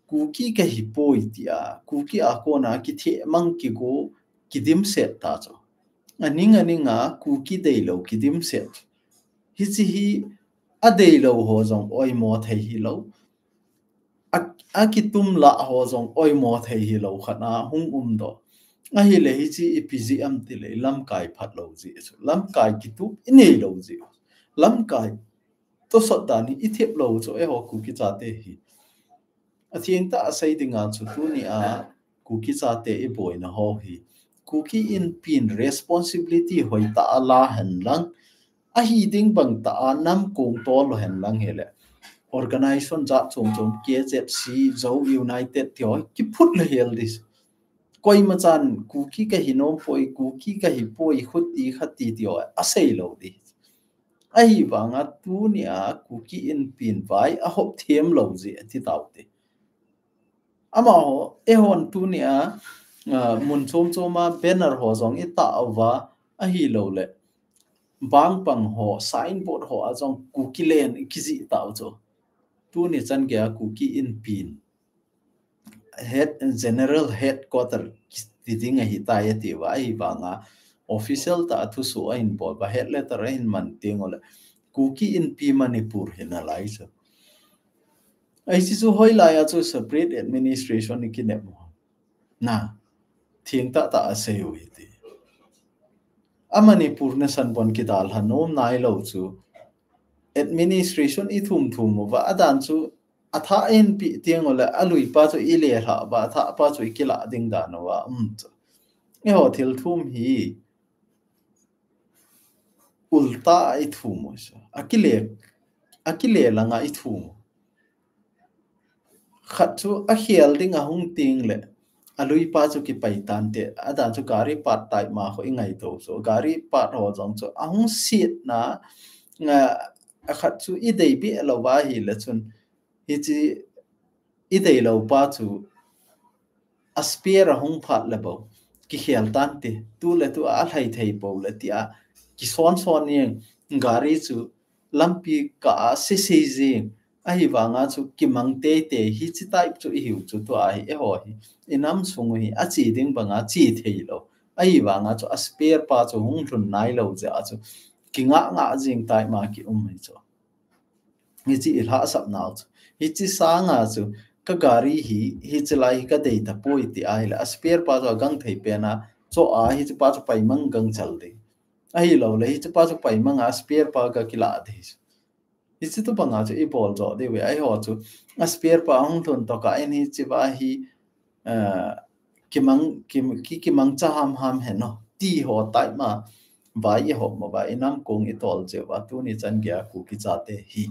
Kuki kahi poi tia, Kuki a kona kithemang kigo, kidimset ta chu. Aning aning a Kuki deilou kidimset. Hichi hi adeilou ho jong oimo thei hilou. A, akitum lah ho jong oimo thei hilou khat a hung um doh. Ahile hichi ipi jeh ham tile lamkai phat lou jeh chu. Lamkai kitup inei lou jeh. Lamkai tosot dan hi ithep lou chu eiho Kuki chate hi. Atheng tah a sei dinga chu tunia Kuki chate iboina ho hi. Kuki Inpi in responsibility hoitah a la hen lang. Ahi ding bang tah a nam kong tol lou hen lang hile. Organization jat chom chom, K Z C, Zo United ti ho, kiphut le hel ding. Koima chan Kuki kahi nom poi, Kuki kahi poi, khuti khati ti ho, asei lou ding. Ahivanga tunia Kuki Inpi in vai ahop them lou jeh ati taute. Amaho, eihon tunia, ah, mun chom chom a banner ho jong itah uva ahilou le. Bangpang ho, signboard ho a jong Kuki land kijih tau chu. Tuni chan geiya Kuki Inpi in head, General Headquarter ti ding ahitai ati uva, ahivanga official tah a thusoh ahin bol uva, head letter ahin man teng ule Kuki Inpi Manipur hi nalai chu. Hichi chu hoilai a chu separate administration ikinep mo. Na, theng tah tah a sei u hite. A Manipur nasan bon kidalha nom nailou chu. Administration ithum thum uva, adan chu athah inpi teng ule, alui pa chu ilelhah uva, athah pa chu ikilah ding dan uva, um chu. Eiho thil thum hi ulta a ithum u chu. Akile, akile langa ithum u. Khat chu akhel ding ahung teng le, alui pa chu kipai tante, adan chu gari part tai ma ho ingaito chu. Gari part ho jong chu ahung siet na, nga, akhat chu idei beh lou va hile chun, hichi idei lou pa chu a spare ahung phat le bou, kikhel tante, tu le tu a lhai thei pou le tia, kison son ni gari chu lampi kah a sese jing, Ahivanga chu kimang teitei hichi type chu ihiu chu tua hi, eiho hi, inam sung u hi, achi ding banga chi thei lou. Ahivanga chu a spare pa chu hung lhun nai lou jeh a chu, kinga nga jing type ma kium hi chu. Hichi ilhahsap nau chu. Hichi sanga chu, ka gari hi, hichi lai hi ka dei tapoi ti ahile, a spare pa chu agang thei pen a, cho a, hichi pa chu paimang gang chal ding. Ahilouleh, hichi pa chu paimang a, a spare pa ka kila ding. Hichi tobanga chu ibol jo diu ve, eiho chu, a spare pa hung lhun toh ka in hichi va hi, eh, kimang, kim-, ki, kimangcha hamham hen o. Ti ho type ma, vai ihop ma va, inam kong itol jeh va, tuni chan geiya Kuki chate hi.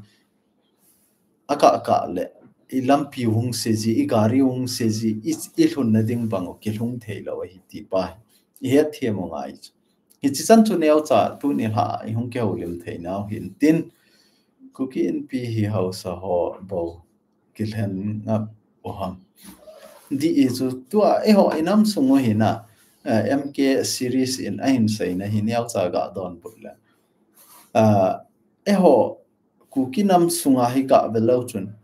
Akah kah le, ilampi hung se ji, igari hung se ji, i, ilhunna ding bang u kilhung thei lou ahi ti pa hi. Ihet them u ngai chu. Hichi chan chu neocha, tuni lha, ihung kihoulim thei nau hin tin. Kuki Inpi hi haosa ho bou kilhen ngap u ham. Di i chu tua eiho inam sung u hina, eh, M K series in ahin seina hi neocha ga donbut le. Ah, eiho Kuki nam sunga hi ga ve leu chun.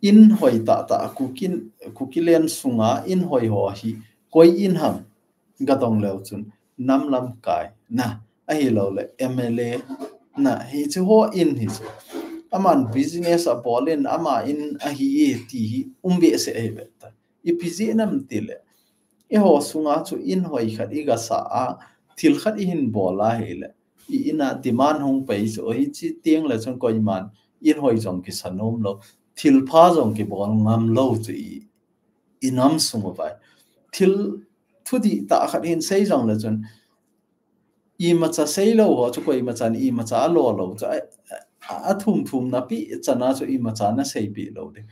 In hoi tah tah Kuki, Kuki len sunga in hoi ho hi koi in ham ga dong leu chun. Nam lamkai na, ahilouleh M L A na, hichi ho in hi chu. Aman business abol in ama in ahi e ti hi um behseh ahi ve ta. Ipi jeh ham tile, eiho sunga chu in hoi khat iga sa a, thil khat ihin bol ahile, i in a demand hung pai chu, hichi teng le chun koiman in hoi jong kisa nom lou, thil pha jong kibol ngam lou chu i, inam sung uva. Thil thudih tah khat hin sei jong le chun, imacha sei lou ho chu koimachan imacha alo lou chu, a, a, athum thum na pi chana chu imacha na seipeh lou ding.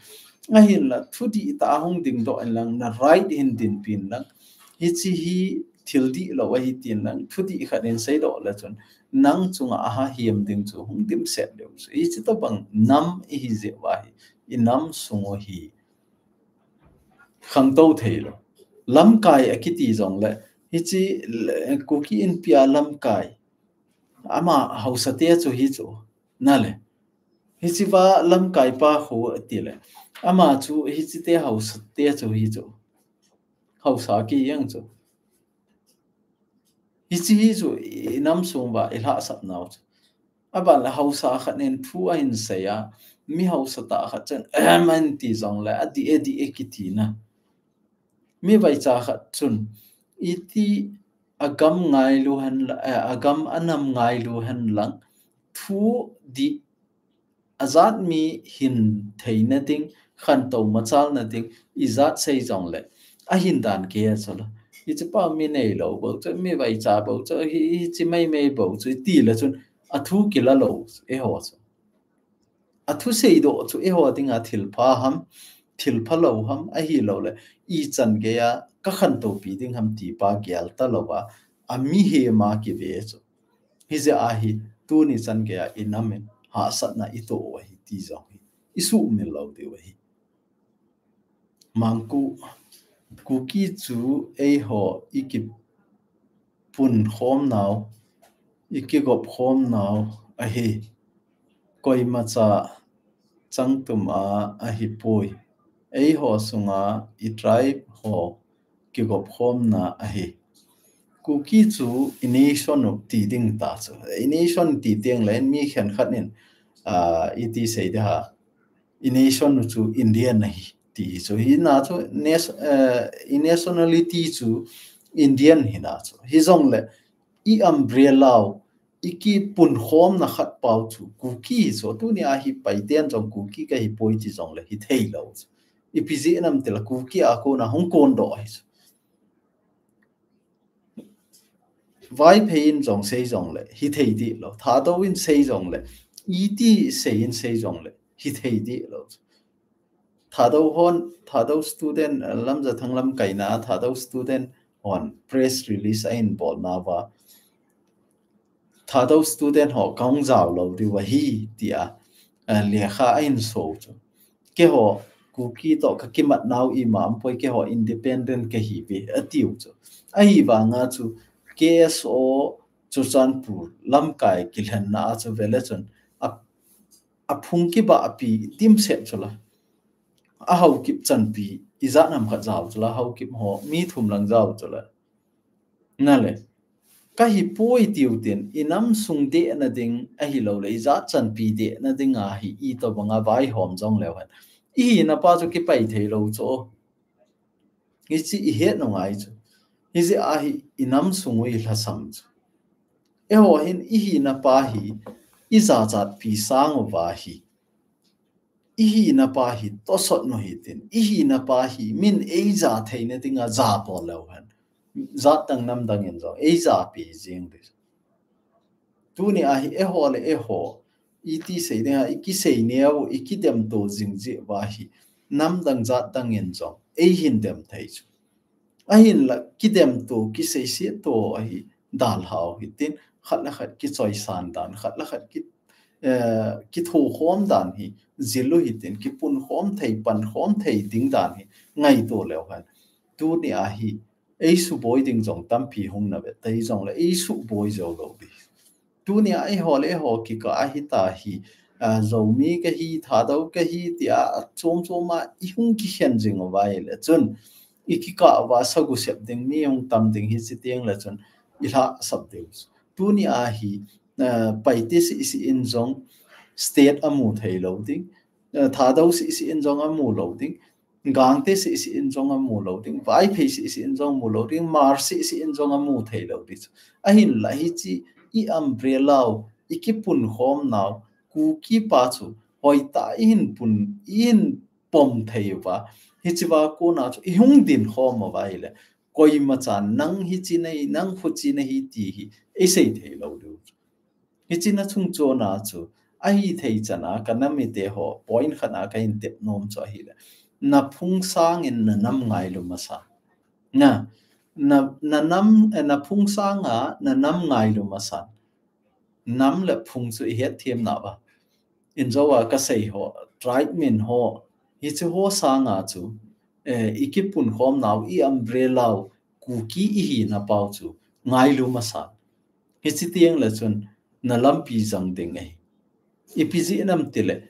Ahinla thudih tah hung dingdoh in lang, na right hin dinpi in lang. Hichi hi thil dihlou ahi tin lang, thudih khat in seidoh le chun, nang chunga aha hiam ding chu hung dimset leu chu. Hichi tobang nam ihi jeh uva hi, inam sung u hi khangtou thei lou. Lamkai akiti jong le, hichi le, Kuki Inpi a lamkai. Ama haosa te chu hi chu. Na le. Hichi va lamkai pa khu ati le. Ama chu hichi te haosa te chu hi chu. Haosa ki yang chu. Hichi hi chu inam sung uva ilhahsap nau chu. Aban le haosa khat nen thu ahin sei a, mi haosa tah khat chun, "Ahem," ahin ti jong le, adih e, dih e kiti na. Mi vaicha khat chun, iti agam ngailu hen la, eh, agam anam ngailu hen lang, thu dih ajat mi hin theina ding, khantou machalna ding, ijat sei jong le, ahin dan kei a chu la. Hichi pa mi neilou bou chu, mi vaicha bou chu, hi, hichi meimei bou chu, iti le chun, athu kila lou, eiho chu. Athu seidoh chu, eiho dinga thil pha ham, thil pha lou ham, ahilouleh, ichan geiya, ka khantoupi ding ham ti pa gel ta lou a, ami hema kive chu. Hijeh a hi, tuni chan geiya inam in hahsatna itoh u ahi ti jong hi, isuhmil lou diu ahi. Mangku, Kuki chu eiho ikipunkhom nau, ikigop khom nau ahi. Koimacha changtum a ahipoi. Eiho sunga i tribe ho kigop khomna ahi. Kuki chu i nation u ti ding ta chu. I nation ti teng le mi khenkhat in, ah, iti sei ding ham. I nation u chu Indian ahi ti chu. Hina chu nas-, eh, i nationality chu Indian hina chu. Hijong le i umbrella u, ikipunkhomna khat pau chu Kuki chu. Tuni a hi Paiten jong Kuki kahi poi ti jong le hithei lou chu. Ipi jeh ham tile Kuki a kona hung kondoh ahi chu. Vaiphei in jong sei jong le, hithei dih lou. Thadou in sei jong le, iti sei in sei jong le, hithei dih lou. Thadou hon, Thadou student, eh, Lamjathang lamkaina, Thadou student hon press release ahin bolna uva. Thadou student ho kahung jao lou diu ahi, tia, eh, lekha ahin so chu. Keiho, Kuki toh kakimat nau ima umpoi, keiho independent kahiuve, atiu chu. Ahivanga chu, K S O Churachandpur lamkai kilhenna a chu vele chun, a, aphung kibahpi dimset chu la, a Haokip chanpi ijat ham khat jao chu la, Haokip ho mi thum lang jao chu la. Nale, kahi poi tiu tin, inam sung dehna ding ahilou le, ijat chanpi dehna ding ahi, itobang a vaihom jong leu hen, ihina pa chu kipai thei lou chu. Hichi ihet ngai chu. Hijeh a hi inam sung u ilhasam chu. Eiho hin ihina pa hi, ijachatpi sang uva hi, ihina pa hi tosot nu hitin, ihina pa hi min eija theina dinga ja bol leu hen, jat dang nam dang in jong eijapi jing ding. Tuni a hi eiho le eiho, iti sei dinga, ikisei neo, ikidemto jing jeh uva hi, nam dang jat dang in jong eihin dem thei chu. Ahinla, kidemto, kiseiset to ahi dalhau hitin, khat le khat kichoisan dan, khat le khat ki, eh, kithokhom dan hi jil u hitin, kipunkhom thei, pankhom thei ding dan hi ngaito leu hen, tuni a hi, eisuboi ding jong tampi hung na ve, tei jong le eisuboi jou lou ding. Tuni a eiho le eiho kikah a hita hi, a, Zomi kahi, Thadou kahi, tia achom chom a ihung kikhen jing uva ahile chun, ikikah uva sagu sep ding mi hung tam ding hichi teng le chun, ilhasam diu. Tuni a hi, a, Paite seh seh in jong state amu thei lou ding, a, Thadou seh seh in jong amu lou ding, Gangte seh seh in jong amu lou ding, Vaiphei seh seh in jong amu lou ding, Hmar seh seh in jong amu thei lou ding chu. Ahinla hichi i umbrella u, ikipunkhom nau, Kuki pa chu hoitah a ihin pun, ihin pom thei uva, hichi va kona chu ihung dinkhom uva ahile, koima chan nang hichi nahi, nang huchi nahi ti hi eisei thei lou diu. Hichi na chung chona chu, ahithei chan a ka nam mite ho, point khat a kahin tep nom chu ahile, na phung sangin na nam ngailu masa. Na, na, na nam, eh, na phung sanga na nam ngailu masa. Nam le phung chu ihet them na ba. Injo a kasei ho, tribe min ho, hichi ho sanga chu, eh, ikipunkhom nau, i umbrella u, Kuki ihina pau chu ngailu masa. Hichi teng le chun na lampi jang ding ahi. Ipi jeh ham tile,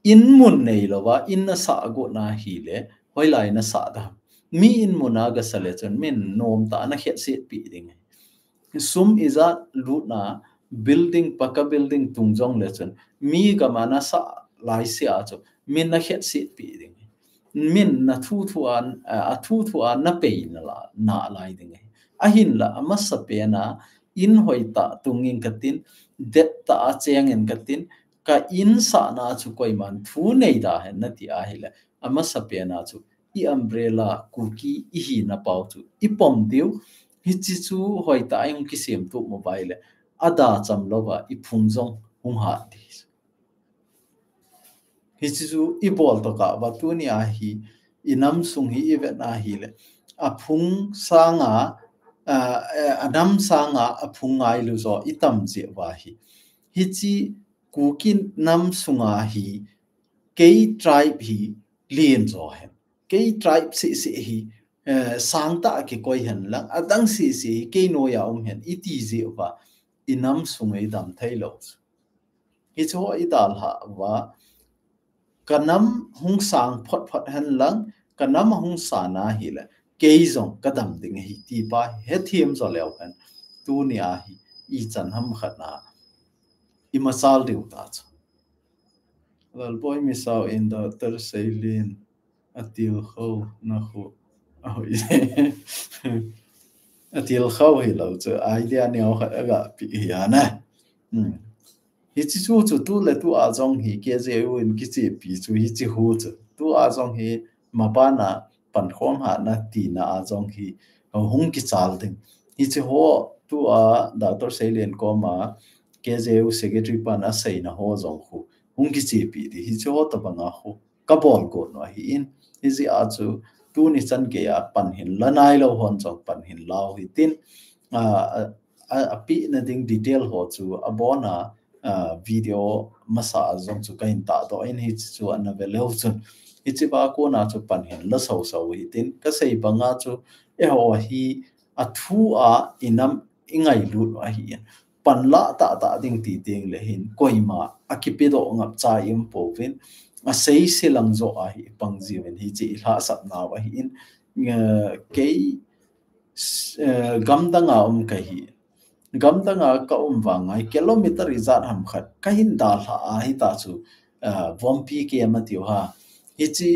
in mun neilouva, in nasah got na hile, hoilai nasah da. Mi in mun a gasa le chun, min nomtah a nakhetsetpi ding ahi. Sum ijat lutna, building, paka building tung jong le chun, mi gam a nasah laise a chu, min nakhetsetpi ding ahi. Min na thu thu a, a thu thu a napei nalai, nalai ding ahi. Ahinla, amasa pen a, in hoitah tung in katin, dettah a cheng in katin, ka in sahna chu koiman thu neida hen nati ahile, amasa pen a chu i umbrella Kuki ihina pau chu ipom diu, hichi chu hoitah a ihung kisemtup mo uva ahile, ada cham louva iphung jong hung hat ding. Hichi chu ibol tokah uva tuni a hi, inam sung hi ivet na hile, aphung sanga, a, a, anam sanga aphung ngailu jo itam jeh uva hi. Hichi Kuki nam sunga hi, kei tribe hi len jo hen. Kei tribe seh seh hi, eh, sangtah a kikoi hen lang, adang seh seh hi, kei noiya um hen, iti jeh uva, inam sunga idam thei lou. Hichi ho idalhah uva, ka nam hung sang phot phot hen lang, ka nam ahung sang na hile, kei jong kadam ding ahi ti pa, hethem jo leu hen, tuni a hi, ichan ham khat na, imachal diu ta chu. Lalboi Misao in Doctor Seilin, atilkhou na khu, aho i. Atilkhou hilou chu, idea neo khat aga pe hi ana. Hmm. Hichi chu chu tu le tu a jong hi K J U in kichepi chu hichi hu chu. Tu a jong hi mapan a pankhom hatna tina a jong hi hung kichal ding. Hichi ho tu a Doctor Seilin koma K J U secretary pan aseina ho jong khu hung kichepi ding. Hichi ho tobang a khu kabol got u ahin. Hijeh a chu tuni chan gei a pan hin la nailou hon jong pan hin lau hitin. A, a, a, apehna ding detail ho chu abon a, a, video masa a jong chu kahin tahdoh in hichi chu ana ve leu chun. Hichi va kona chu pan hin la sau sau hitin. Kasei banga chu eiho hi athu a inam ingailut u ahin. Pan la tahtah ding ti teng le hin koima akipedoh ngap cha i um pouvin, asei se lang jo ahi pang jiuvin hiche i lhahsapna u ahi in, eh, kei, eh, gamdang a um kahi. Gamdang a ka um vang a kilometer ijat ham khat ka hin dalha a hita chu, eh, Vompi kem atiu ha. Hiche,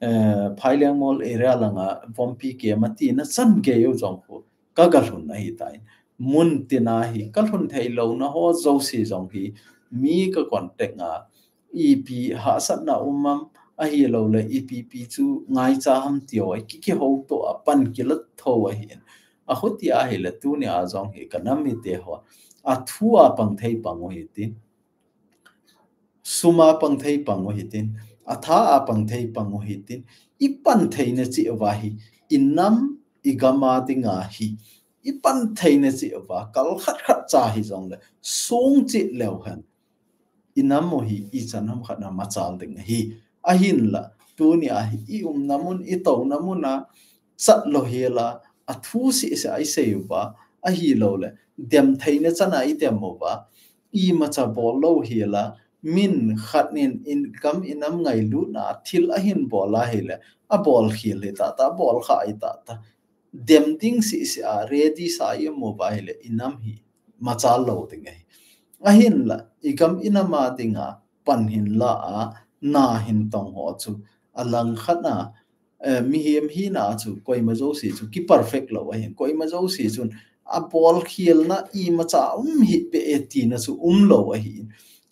eh, Phaileng Mol area langa Vompi kem atina chan gei u jong khu ka ga lhun ahi tai. Mun tina hi ka lhun thei louna ho jouse jong hi mi ka contact a, ipi hahsatna um am, ahilouleh ipi pi chu ngaicha ham tiu a ki, kihouto a pan kila tho ahi in. Ahuti ahile tuni a jong hi ka nam mite ho, athu a pang thei pang u hitin, sum a pang thei pang u hitin, atha a pang thei pang u hitin, i pan theina cheh uva hi, i nam, i gam a dinga hi, i pan theina cheh uva, kal khat khat cha hi jongle, sung cheh leu hen, i nam u hi ichan ham khat na machal ding ahi. Ahinla, tuni a hi i umna mun, i touna mun a, chat lou hela, athu seh seh a i sei uva, ahilouleh dem theina chan a i dem uva, imacha bol lou hela, min khat nin i gam i nam ngailutna a thil ahin bol ahile, abol khel hi tata, abol kha hi tata, dem ding seh seh a ready sa i um uva ahile, i nam hi machal lou ding ahi. Ahinla, i gam i nam a dinga pan hin la a, na hin tong ho chu, alang khat na, eh, mihem hina chu koima jouse chu ki perfect lou ahin, koima jouse chun abol khelna imacha um hih beh e tina chu um lou ahi.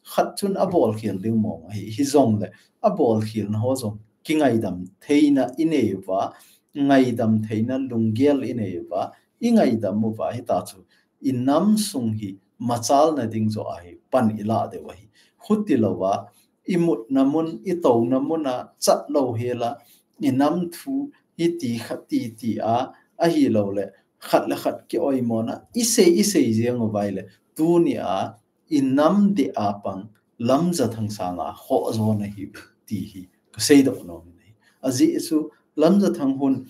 Khat chun abol khel ding mong ahi, hijongle abol khelna ho jong kingaidam theina i nei uva, ngaidam theina lunggel i nei uva, i ngaidam uva hita chu i nam sung hi machalna ding jo ahi pan i la diu ahi. Huti louva, i mutna mun, i touna mun a chat lou hela, i nam thu hiti khat titi a, ahilouleh khat le khat kioimona, i sei, i sei jeng uva ahile, tuni a, i nam deh a pang Lamjathang sanga khoh jo na hi ti hi ka seidoh nom in ahi. Ajeh chu Lamjathang hun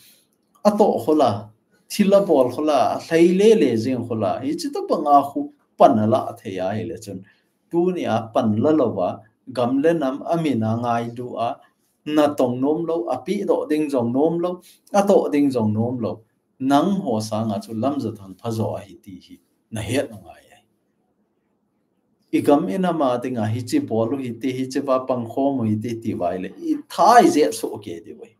atoh khola, thil abol khola, alhai lele jeng khola, hiche tobang a khu pan ala thei ahile chun, tuni a pan la louva, gam le nam a min a ngailu a, natong nom lou, apehdoh ding jong nom lou, atoh ding jong nom lou, nangho sanga chu Lamjathang phajo ahi ti hi nahet u ngai ahi. I gam i nam a dinga hiche bol u hite, hiche va pangkhom u hite ti uva ahile, i tha i jet soh kei diu ahi.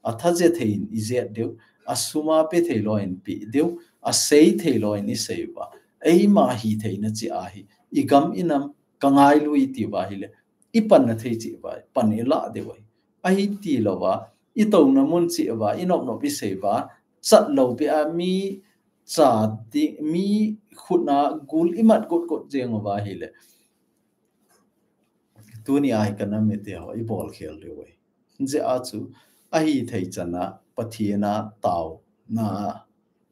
Atha jethei in i jet diu, asum a pe thei lou in pe diu, asei thei lou in i sei uva, eima hitheina cheh ahi, i gam i nam ka ngailu i ti uva ahile, i panna thei cheh uva pan i la diu ahi. Ahi ti louva, i touna mun cheh uva, i nop nop i sei uva, chat lou beh a mi cha ding, mi khut na gul i mat got got jeng uva ahile, tuni a hi ka nam mite ho i bol khel diu ahi. Hijeh a chu ahithei chan a Pathen a taona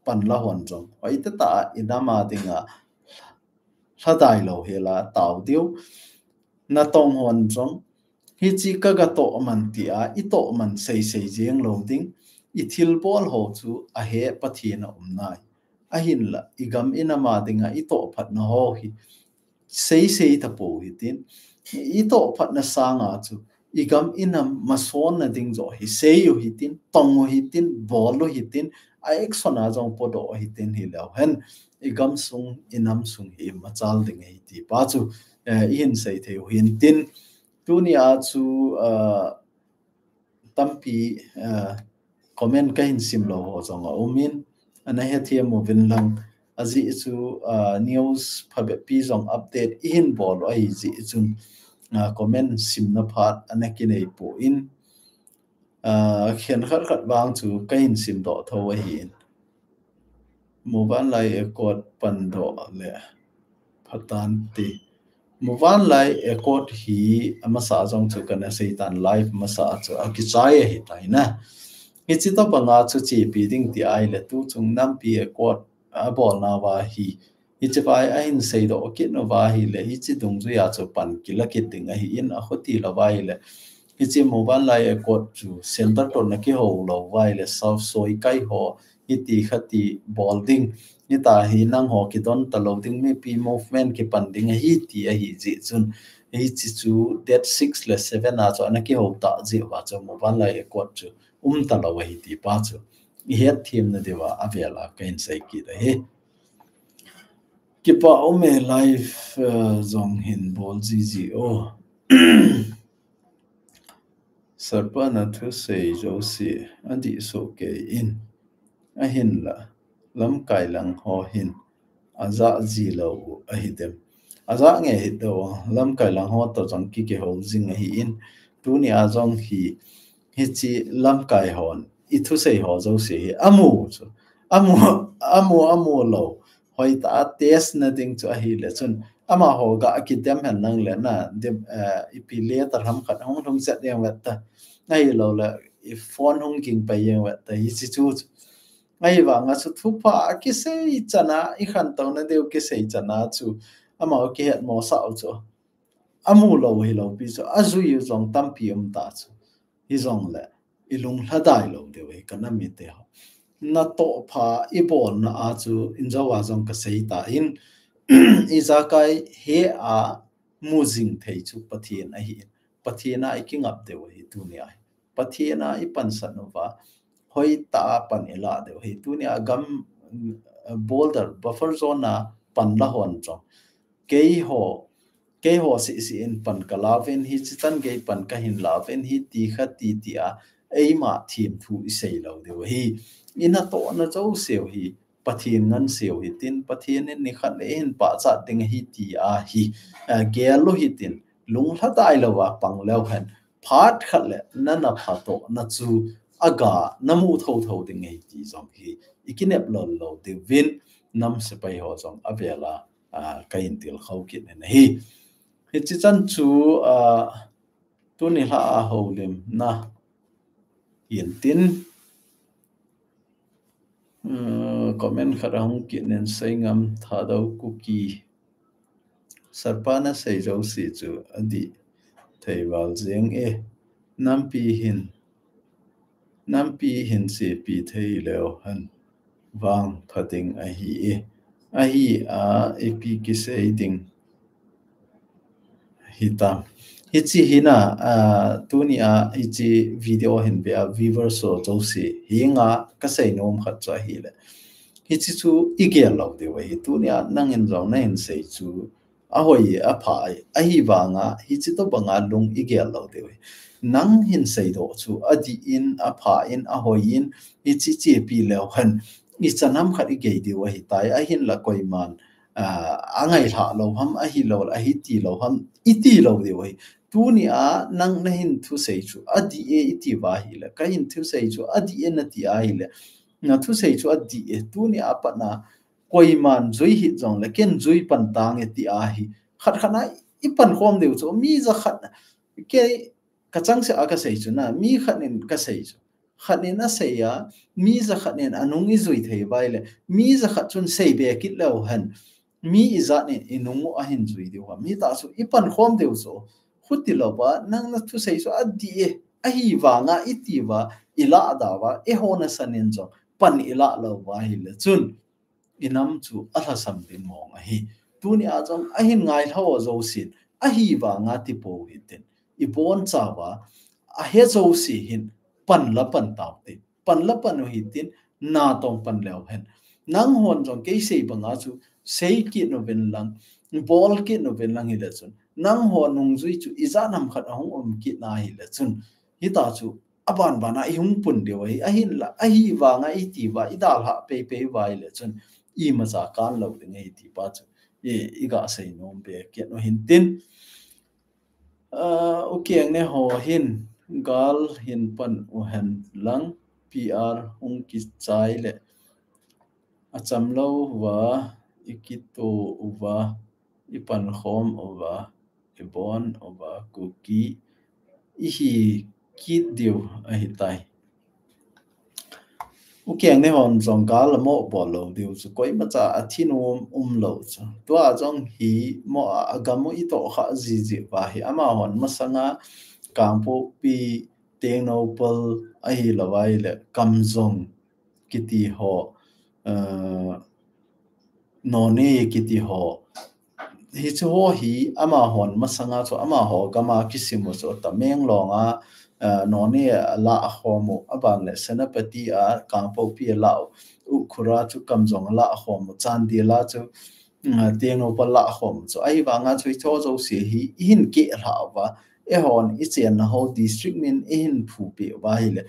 pan la hon jong, hoitah tah a i nam a dinga lhadai lou hela tao diu, natong hon jong, hiche ka ga toh man tia i toh man sei sei jeng lou ding, i thilbol ho chu ahe Pathen a um nai. Ahinla, i gam i nam a dinga i toh phatna ho hi sei sei tapou hitin, i toh phatna sanga chu i gam i nam masonna ding jo hi sei u hitin, tong u hitin, bol u hitin, a action a jong podoh u hitin, hileu hen i gam sung, i nam sung hi machal ding ahi ti pa chu, eh, i hin sei thei u hintin, tuni a chu, ah, tampi, ah, comment ka hin sim lou ho jong a um in, ana hethem uvin lang, ajeh chu, ah, news phabep pi jong update i hin bol u ahi jeh chun, ah, comment simna phat ana kinei poi, ah, khen khat khat vang chu ka hin sim doh tho ahi in. Muvanlai Accord pan doh le pha tan ti. Muvanlai Accord hi amasa jong chu kana sei tan, live masa chu akichai ahi tai na. Hiche tobang a chu chepi ding ti ahile, tu chung nampi Accord abolna uva hi, hiche vai a hin seidoh kit uva ahile, hiche dungjui a chu pan kila kit ding ahi in, akhuti louva ahile, hiche Muvanlai Accord chu center toh na kihou lou uva ahile, South soikai ho, hiti khati bol ding, hita hi nangho kidon talou ding, mipi movement kipan ding ahi ti ahi jeh chun, Hichi chu date six le seven a chu ana kihou ta jeh uva chu Muvanlai Accord chu um talou ahi ti pa chu ihet them na diuva avel a kahin sei kit ahi. Kipa um e, live, uh, jong hin bol jiji o. Sir pa na thusei jouse adih soh kei in, ahinla lamkai lang ho hin ajah ji lou u ahi dem? Ajah nge hih deu, lamkai lang ho toh jong ki kihou jing ahi in, tuni a jong hi, hichi lamkai hon i thusei ho jouse hi amu chu, amu, amu, amu lou. Hoitah a test na ding chu ahile chun, amaho ga kidem hen lang le na, dem, eh, ipi letter ham khat hung lhung chet ding vet ta. Ahilou le, i phone hung ging pai ding vet ta, hichi chu chu. Ahivanga chu thupha a kisei chana, i khantouna diu kisei chana chu, amaho kihet mosah u chu. Amu lou hilou pi chu, ajui u jong tampi um ta chu. Hijongle, i lunglhadai lou diu hi ka nam mite ho. Natoh pha i bolna a chu, injo a jong ka sei ta in, ijakai he a mu jing thei chu Pathen ahi in. Pathen a i kingap diu ahi tuni a hi. Pathen a i pansat uva, hoitah a pan i lah diu ahi. Tuni a gam, mm, border, buffer zone a pan la hon jong, keiho, keiho seh seh in pan ka la uvin, hichi chan gei pan ka hin la uvin, hiti khati ti a, eima themthu i sei lou diu ahi. I natohna jouse u hi Pathen ngan sei u hitin, Pathen in nikhat le hin pachat ding ahi ti ahi, eh, gel u hitin, lunglhadai lou a pang leu hen, phat khat le na na phatohna chu aga na mu thotho ding ahi ti jong hi i kinep lou lou diuvin, nam sepai ho jong avel a, ah, kahin tilkhou kit in ahi. Hichi chan chu, ah, tuni lha a houlimna hin tin, uh, comment khat ahung kit in, Seingam Thadou Kuki. Sir pa na sei jouse chu adih thei val jeng e. Nampi hin, nampi hin sepi thei leu hen vang pha ding ahi e. Ahi a ipi kisei ding hitam. Hichi hi na, ah, tuni a hichi video hin ve a viewers ho jouse henga ka sei nom khat chu ahile, hichi chu i gel lou diu ahi. Tuni a nangin jong na hin sei chu ahoi e, apha e, ahivanga hichi tobanga lung i gel lou diu ahi. Nang hin seidoh chu adih in, apha in, ahoi in, hichi chepi leu hen ichan ham khat i gei diu ahitai, ahinla koiman, ah, angailhah lou ham, ahilou le ahiti lou ham, iti lou diu ahi. Tuni a nang na hin thusei chu adih e iti uva ahile, ka hin thusei chu adih e nati ahile, na thusei chu adih e, tuni a pat na koiman jui hih jongle ken jui pan tange ti ahi. Khat khat na i pankhom diu chu, mi jakhat, kei ka changseh a ka sei chu na, mi khat in ka sei chu, khat in asei a, mi jakhat in anung i jui thei uva ahile, mi jakhat chun sei be kit leu hen, mi ijat in i nung u ahin jui diu ham? Hitah chu i pankhom diu chu, khuti louva nang na thusei chu adih e, ahivanga iti uva i lah da uva, eiho nasan in jong pan i lah lou uva ahile chun, i nam chu alhasam ding mong ahi. Tuni a jong ahin ngailhah jousen, ahivanga tipou hitin, i bonchauva ahe jouse hin pan la pan taute. Pan la pan u hitin, natong pan leu hen. Nanghon jong kei sei banga chu sei kit uvin lang, bol kit uvin lang hile chun, nangho nungjui chu ijat ham khat ahung um kit na hile chun, hitah chu aban ban a i hung pun diu ahi, ahinla, ahivanga iti uva i dalhah peipei uva ahile chun, imacha kan lou ding ahi ti pa chu i, i ga sei nom be kit u hintin. Ah, u keng ne ho hin, gal hin pan u hen lang, P R hung kichai le, acham lou uva, i kito uva, i pankhom uva, i bon uva, Kuki i hi kit diu ahitai. U keng ne hon jong gal amo bol lou diu chu, koimacha a thinum um lou chu. Tua jong hi mo a, agam u i tohkhah jiji uva hi, amahon masanga Kangpokpi, Tengnoupal ahilou ahile Kamjong kiti ho, eh, Noney kiti ho, hiche ho hi amahon masanga chu amaho gam a kisim u chu Tamenglong a, eh, Noney a lah khom u, aban le Senapati a Kangpokpi a lah u, Ukhrul a chu Kamjong a lah khom u, Chandel a chu, mm, Tengnoupal lah khom u chu. Ahivanga chu hiche ho jouse hi ihin keh lhah uva, eihon ichenna ho district min ihin phu peh uva ahile,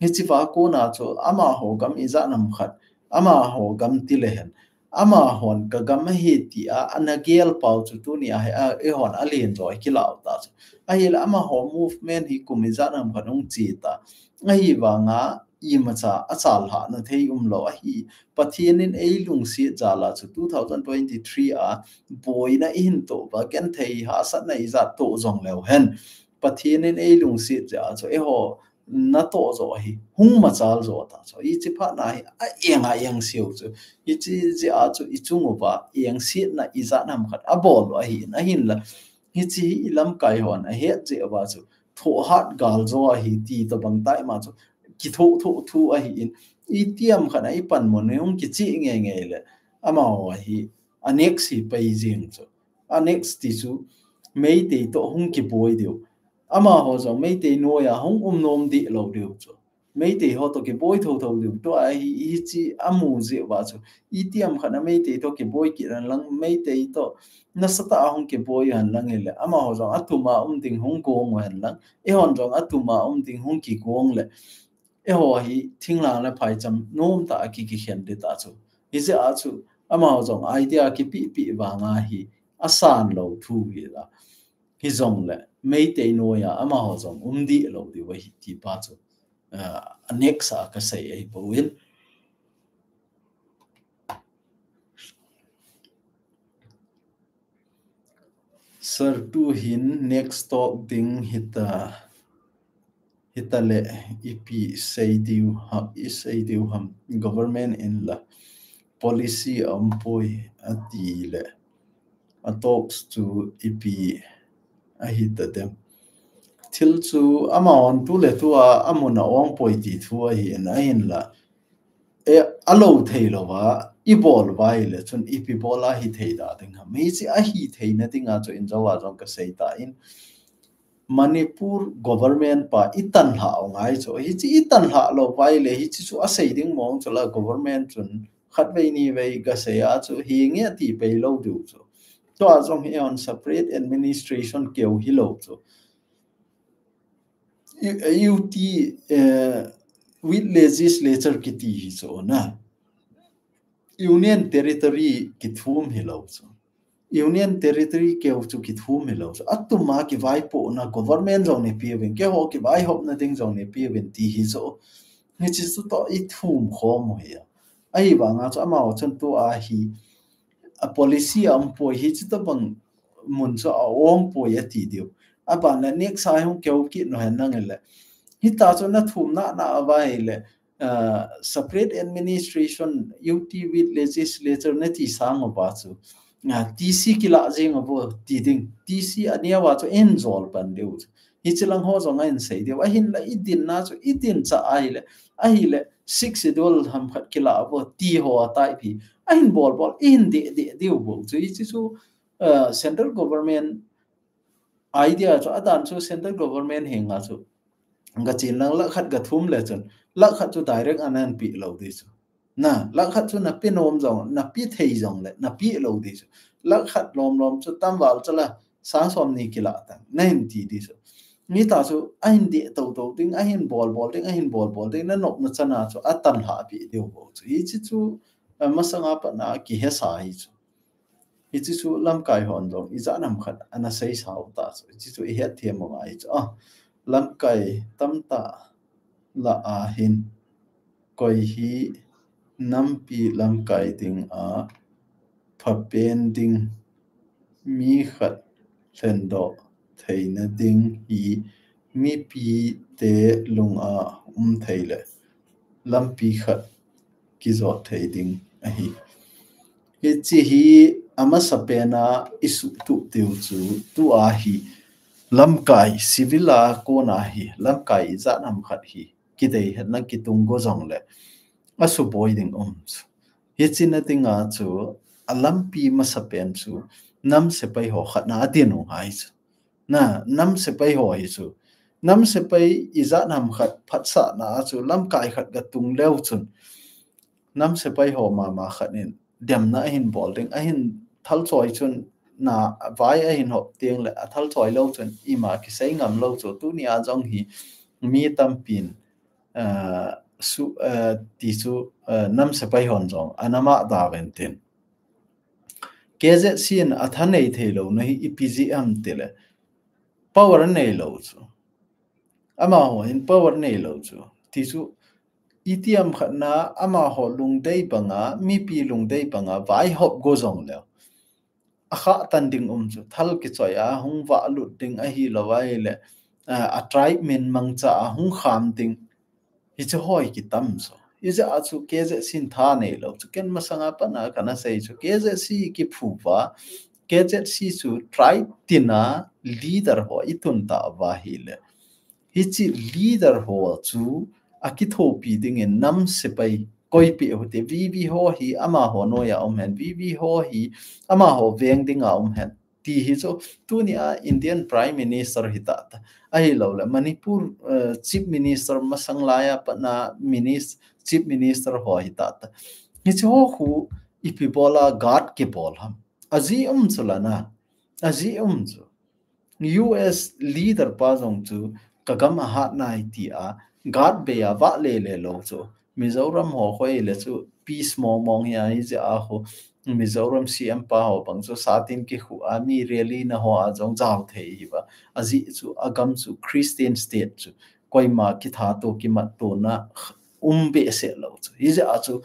hiche va kona chu amaho gam ijat ham khat, amaho gam ti le hen, amahon ka gam ahi tia ana gel pau chu tuni a hi, a, eihon alen jo kilah u ta chu. Ahile amaho movement hi kum ijat ham khat hung che ta. Ahivanga imacha achalhahna thei umlou ahi. Pathen in eilungset jal a chu two thousand twenty-three a boina ihin toh uva, genthei hahsatna ijat toh jong leu hen, Pathen in eilungset jeh a chu eiho natoh jo hi hung machal jo ta chu. Hiche phatna hi a-eng a-eng seu chu. Hiche jeh a chu ichung uva engsetna ijat ham khat abol u ahin, ahinla hiche hi ilamkai hon ahet jeh uva chu thohhat gal jo ahi ti tobang tah ima chu kithoh thoh thu ahin, itiham khat a ipanmun hung kicheh ngeingei le amaho hi a next hi pai jeng chu. A next ti chu Meitei toh hung kiboi diu. Amaho jong Meitei noiya hung um nom deh lou diu chu. Meitei ho toh kiboi thotho diu. Tua hi hiche amu jeh uva chu itiham khat a Meitei toh kiboi kit hen lang, Meitei toh nasatah a hung kiboi hen lang hile, amaho jong atuma um ding hung gong u hen lang, eihon jong atuma um ding hung kigong le, eiho hi thinglhang le phaicham nomtah a ki, kikhen ding ta chu. Hijeh a chu amaho jong idea kipehpeh vanga hi asan lou thu hi la. Hijongle Meitei noiya amaho jong um deh lou diu ahi ti pa chu, ah, next a kasei ahi bou in. Sir, tuhin next talk ding hita, hita le ipi sei diu ham, isei diu ham, government in la policy aumpoi ati le, a talks chu ipi ahita dem. Thil chu amahon tu le tua amun a aumpoi ti thu ahin, ahinla e, alou thei louva ibol uva ahile chun ipi bol a hithei da ding ham. Hiche ahitheina dinga chu injouva jong kasei tan, Manipur government pa itanlhah u ngai chu. Hiche itanlhah lou uva ahile hiche chu asei ding mong chu la government chun khatvei nivei gasei a chu hinge ati pei lou diu chu. Tua jong hi on separate administration keu hilou chu. U-, U T, eh, with legislature kiti hi chu na. Union territory kithum hilou chu. Union territory keu chu kithum hilou chu. Atuma kivaipohna government jong neipeuvin, keiho kivaihopna ding jong neipeuvin ti hi chu. Hiche chu toh ithum khom u hi a. Ahivanga chu amaho chun tua hi a policy aumpoi, hiche tobang mun chu aumpoi ati diu. Aban le next a hung keu kit u hen lang hile, hita chu nathum nana uva ahile, ah, separate administration, U T with legislature nati sang uva chu, ah, T C kilah jeng uvo ti ding. T C aneo a chu injol pan diu. Hiche lang ho jong ahin sei diu. Ahinla idinna chu idin cha ahile, ahile Sixth Schedule ham khat kilah uvo ti ho a tai pi ahin bol bol, ihin deh deh diu bou chu. Hiche chu, ah, central government idea chu, adan chu central government henga chu gachen lang lakh khat gathum le chun lakh khat chu direct a nahin pe lou ding chu. Na, lakh khat chu nape nom jong, nape thei jongle nape lou ding chu. Lakh khat lom lom chu tamval chala sang som ni kilah tan nahin ti ding chu. Hita chu ahin deh tou tou ding, ahin bol bol ding, ahin bol bol ding, nanopna chana chu atanlhah peh diu bou chu. Hiche chu, eh, masanga pat a kihesa hi chu. Hiche chu lamkai hon jong ijat ham khat ana seisa u ta chu. Hiche chu ihet them u ngai chu. Ah, lamkai tamtah lah a hin koi hi nampi lamkai dinga phapen ding, mi khat lhendoh theina ding hi mipite lunga um thei le lampi khat kijot thei ding ahi. Hiche hi amasapen a isuhtup diu chu tua hi lamkai civil a kona hi lamkai ijat ham khat hi kideihetna kitung go jongle asuboi ding um chu. Hiche na dinga chu alampi masapen chu nam sepai ho khatna adin u ngai chu. Na, nam sepai ho hi chu. Nam sepai ijat ham khat phatsahna a chu lamkai khat ga tung leu chun nam sepai ho mama khat in demna ahin bol ding, ahin thalchoi chun na vai ahin hop teng le athalchoi lou chun ima kisei ngam lou chu tunia jong hi mi tampin, aa, su, aa, ti chu, aa, nam sepai hon jong anama daven tin. K Z C in athanei thei lou na hi ipi jeh ham tile power nei lou chu. Amaho in power nei lou chu. Ti chu itiham khatna amaho lungdei banga, mipi lungdei banga, vaihop go jong leu. Akhah tan ding um chu. Thal kichoi a, hung vahlut ding ahi lou vai le, a, a tribe min mangcha a hung kham ding. Hichu hoi kitam chu. Ijeh a chu K Z C in tha nei lou chu. Ken masanga pana kana sei chu. K Z C kiphu va, K Z C chu tribe tina leader ho itun ta va hile. Hichi leader ho chu akithopi dingin nam sepai koipi hote V V ho hi amaho noia um hen, V V ho hi amaho veng dinga um hen. Ti hi chu tunia Indian Prime Minister hi tata. Ahilou le Manipur, eh, Chief Minister masang laia patna minis-, Chief Minister ho hi tata. Hichi ho khu ipi bola guard kibol ham. Ajeh um chu lana. Ajeh um chu. U S leader pa jong chu ka gam ahat nai tia guard bei a vah lele lou chu. Mizoram ho khoi le chu peace mong mong hi ahi jeh a ho. Mizoram C M pa ho bang chu satin kikhu a mi rally na ho a jong jao thei hi va. Ajeh chu agam chu Christian state chu. Koima kitha to kimat to na um behseh lou chu. Hijeh a chu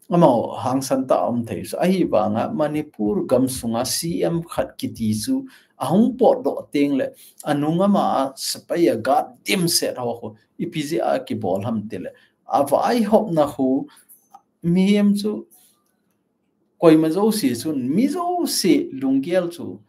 amaho hangsan ta um thei chu. Ahivanga Manipur gam sunga C M khat kiti chu ahung potdoh teng le anung ama a sepai a guard dimset ho khu ipi jeh a kibol ham tile. Avaihopna khu mihem chu koima jouse chun mi jouse lunggel chu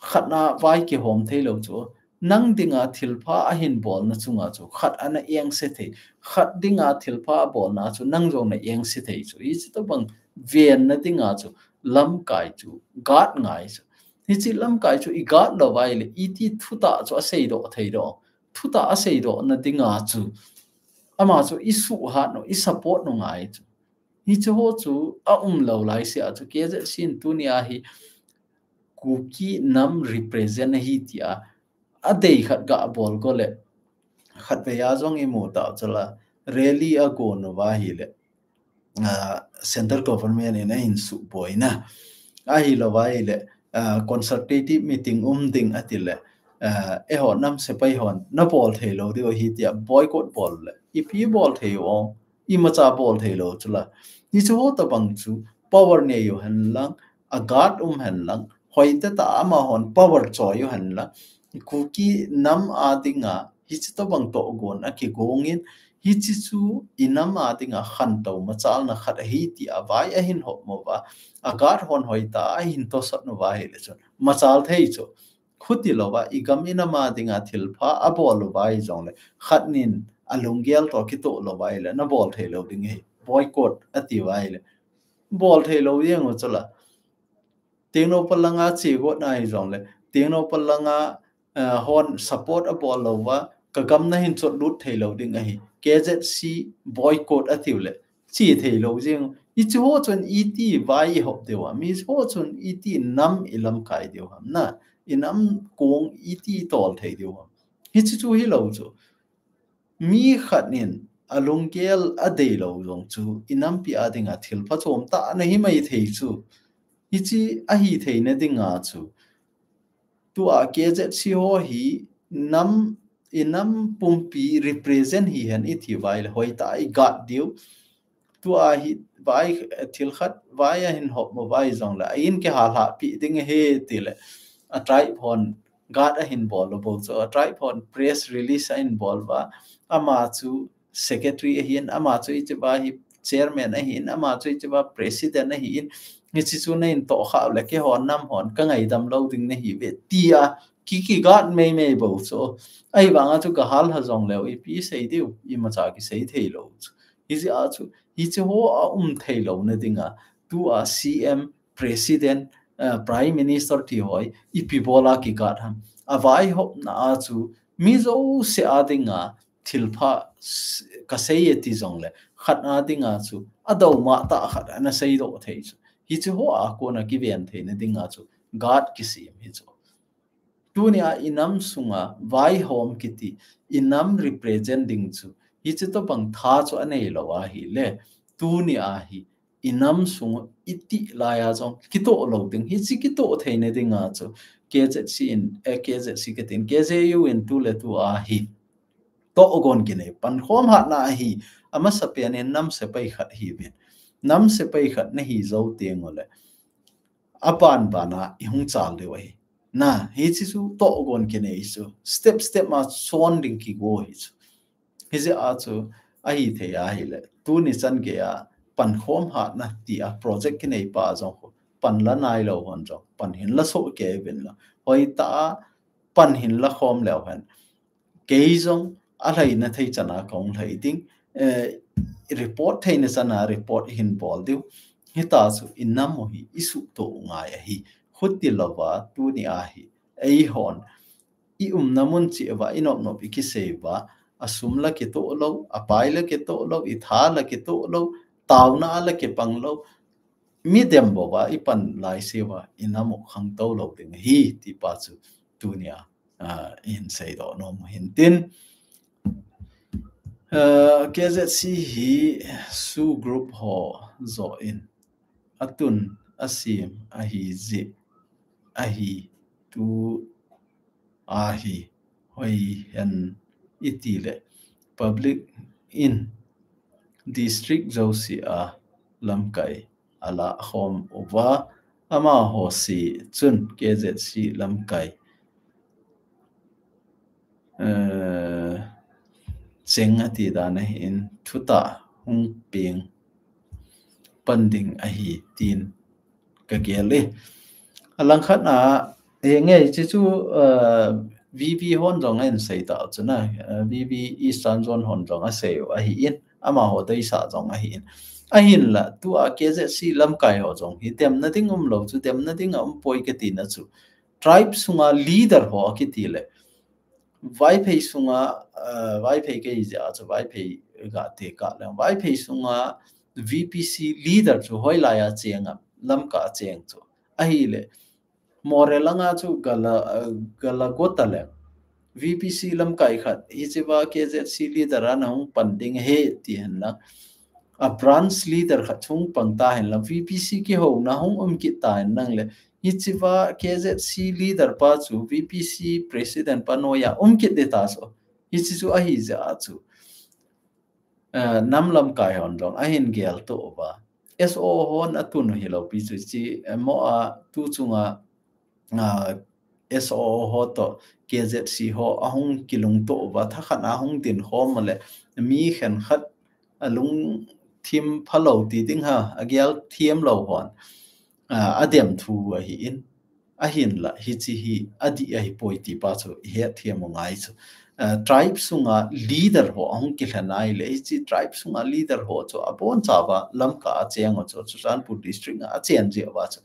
khatna vai kihom thei lou chu. Nang dinga thilpha ahin bolna chunga chu khat ana engse thei. Khat dinga thilpha abolna chu nang jong na engse thei chu. Hichi tobang venna dinga chu lamkai chu guard ngai chu. Hichi lamkai chu i guard lou vai le iti thutah chu aseidoh thei doh. Thutah aseidohna dinga chu ama chu i suhat u, i support u ngai chu. Hichi ho chu aum lou lai sia chu K Z C in tunia hi Kuki nam represent ahi tia adei khat ga bol go le khatvei a jong imu tau chu la rally agon uva hile, ah, central government in ahin suhboina. Ahilou va hile, ah, consultative meeting um ding ati le, ah, eiho nam sepai hon na bol thei lou diu ahi tia boycott bol le ipi bol thei u, imacha bol thei lou chu la. Hichi ho tobang chu power nei u hen lang, a guard um hen lang, hoitah tah a amahon power choi u hen lang, Kuki nam a dinga hichi tobang tohgon akigong in, hichi chu i nam a dinga khantou machalna khat ahi tia vai ahin hop mo va, a guard hon hoitah a ahin tosot nu va hile chun machal thei chu. Khuti lou va, i gam i nam a dinga thilpha abol lou va hi jong le, khat nin alunggel toh kitoh lou va hile, na bol thei lou ding ahi, boycott ati va hile, bol thei lou jeng u chu la. Tengnoupal langa che got na hi jong le, Tengnoupal langa, eh, hon support abol lou va, ka gam na hin chot lut thei lou ding ahi. K Z C boycott atiu le, che thei lou jeng. Hichi ho chun iti vai i hop diu ham. Hichi ho chun iti nam i lamkai diu ham na. I nam kong iti tol thei diu ham. Hichi chu hilou chu. Mi khat nin alunggel adei lou jong chu i nampi a dinga thilpha chom tah ana hi mai thei chu. Hichi ahi theina dinga chu. Tua K Z C ho hi nam, i nam pumpi represent hi hen iti vai le hoitah a i guard diu. Tua hi vai, eh, thil khat vai ahin hop mo va hi jong le, a in kihal hahpi ding ahi ti le, a tribe hon guard ahin bol lou bou chu, a tribe hon press release ahin bol va, ama chu secretary ahin, ama chu hichi va hi chairman ahin, ama chu hichi va president ahin, hichi chu na in toh kha le keiho nam hon ka ngaidam lou ding nahi ve tia ki, ki guard mei mei bou chu. Ahivanga chu ka hal ha jong leu ipi sei diu, imacha kisei thei lou chu. Hijeh a chu, hichi ho aum thei louna dinga, tua C M president, uh, prime minister ti ho hi ipi bola ki guard ham. Avaihopna a chu mi jouse a dinga thilpha kasei e ti jongle khat a dinga chu adou mah tah khat ana seidoh thei chu. Hiche ho a kona kiven theina dinga chu guard kisem hi chu. Tunia inam sunga vaihom kiti, inam represent ding chu hiche tobang tha chu anei lou ahile, tunia hi inam sung iti laiya jong kitoh lou ding, hiche kitoh theina dinga chu K Z C in, eh, K Z C katin, K J U in tuletu a hi tohgon kinei, pankhom hatna ahi, amasapen in nam sepai khat hiuvin, nam sepai khat nahi jou teng ule, aban bana ihung chal diu ahi. Na, hiche chu tohgon kinei chu, step step ma chon ding kigo hi chu. Hijeh a chu ahithei ahile, tuni chan geiya pankhom hatna tia project kinei pa jong khu panla nailou hon jong pan hinla soh kei uvin lang, hoitah a pan hinla khom leu hen, kei jong alhaina thei chana kahung lhai ding, eh, report theina chana report hin bol diu. Hita chu inam u hi isuhtoh u ngai ahi. Khuti louva tunia hi eihon i umna mun cheh uva, inop nop ikisei uva, asum la kitoh lou, apai la kitoh lou, itha la kitoh lou, taona la kipang lou, midem bouva ipan laiseuva inam u khangtou lou ding ahi ti pa chu tunia, ah, ihin seidoh nom u hintin. Ah, K Z C hi SoO group ho joh in atun asem ahi jeh ahi, tua hi hoihen itile public in district jouse a lamkai ala khom uva, amaho se chun K Z C lamkai, eh, cheng ati dan ahin thutah hung peng pan ding ahi tin kagel e. Alangkhat a, eh, nge, hiche chu, eh, V V hon jong ahin sei tau chu na, eh, V V Eastern Zone hon jong asei u ahin, amaho deisah jong ahin. Ahinla, tua K Z C lamkai ho jong hi demna ding umlou chu, demna ding aumpoi katina chu. Tribe sunga leader ho akiti le, Vaiphei sunga, eh, Vaiphei kei jeh a chu Vaiphei gate kah le, Vaiphei sunga V P C leader chu hoilai a cheng a, lamka a cheng chu. Ahile, Moreh langa chu Gala, eh, Galagota le V P C lamkai khat, hichea K Z C leader ana hung pan ding ahi ti henlang, a branch leader khat hung pang ta henlang, V P C kihouna hung um kit ta henlang le, hichea K Z C leader pa chu V P C president pa noiya um kit ding ta chu. Hiche chu ahi jeh a chu, eh, nam lamkai hon jong ahin geltoh uva, S O hon atun u hilou pi chu, hiche, eh, mo a tu chunga, ah, S O ho toh K Z C ho ahung kilungtoh uva, thakhat a hung dinkhom le mi khenkhat alungthim phalou ti ding ha, agel thiam lou hon, ah, adem thu ahin. Ahinla, hiche hi adih ahipoi ti pa chu ihet thiam u ngai chu. Ah, tribe sunga leader ho ahung kilhen ahile, hiche tribe sunga leader ho chu abonchauva lamka a cheng u chu, Churachandpur district a achen jeh uva chu,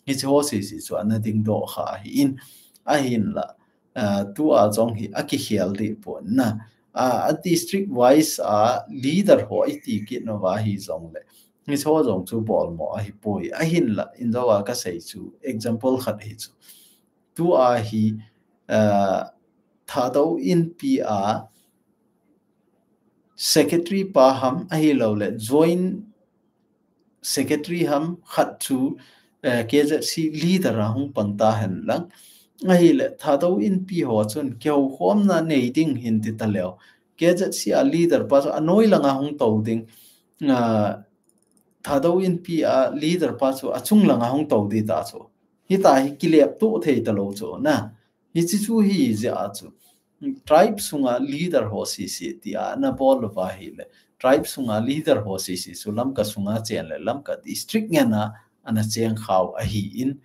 hiche ho sese chu ana dingdoh kha ahin. Ahinla, ah, tua jong hi akikhel deh pon na. Ah, a district wise a leader ho iti kit uva hijongle, hiche ho jong chu bolmo ahipoi. Ahinla, injou a kasei chu example khat hi chu, tua hi, ah, Thadou Inpi a secretary pa ham ahiloule joint secretary ham khat chu, eh, K Z C leader a hung pang ta henlang. Ahile, Thadou Inpi ho chun kihoukhomna nei ding hin ti taleu, K Z C a leader pa chu anoi langa hung tou ding, ah, Thadou Inpi a leader pa chu achung langa hung tou ding ta chu. Hita hi kileptoh thei talou chu na. Hiche chu hijeh a chu, tribe sunga leader ho sese tia ana bol uva ahile, tribe sunga leader ho sese chu lamka sunga chen le lamka district ngen a ana cheng khau ahin,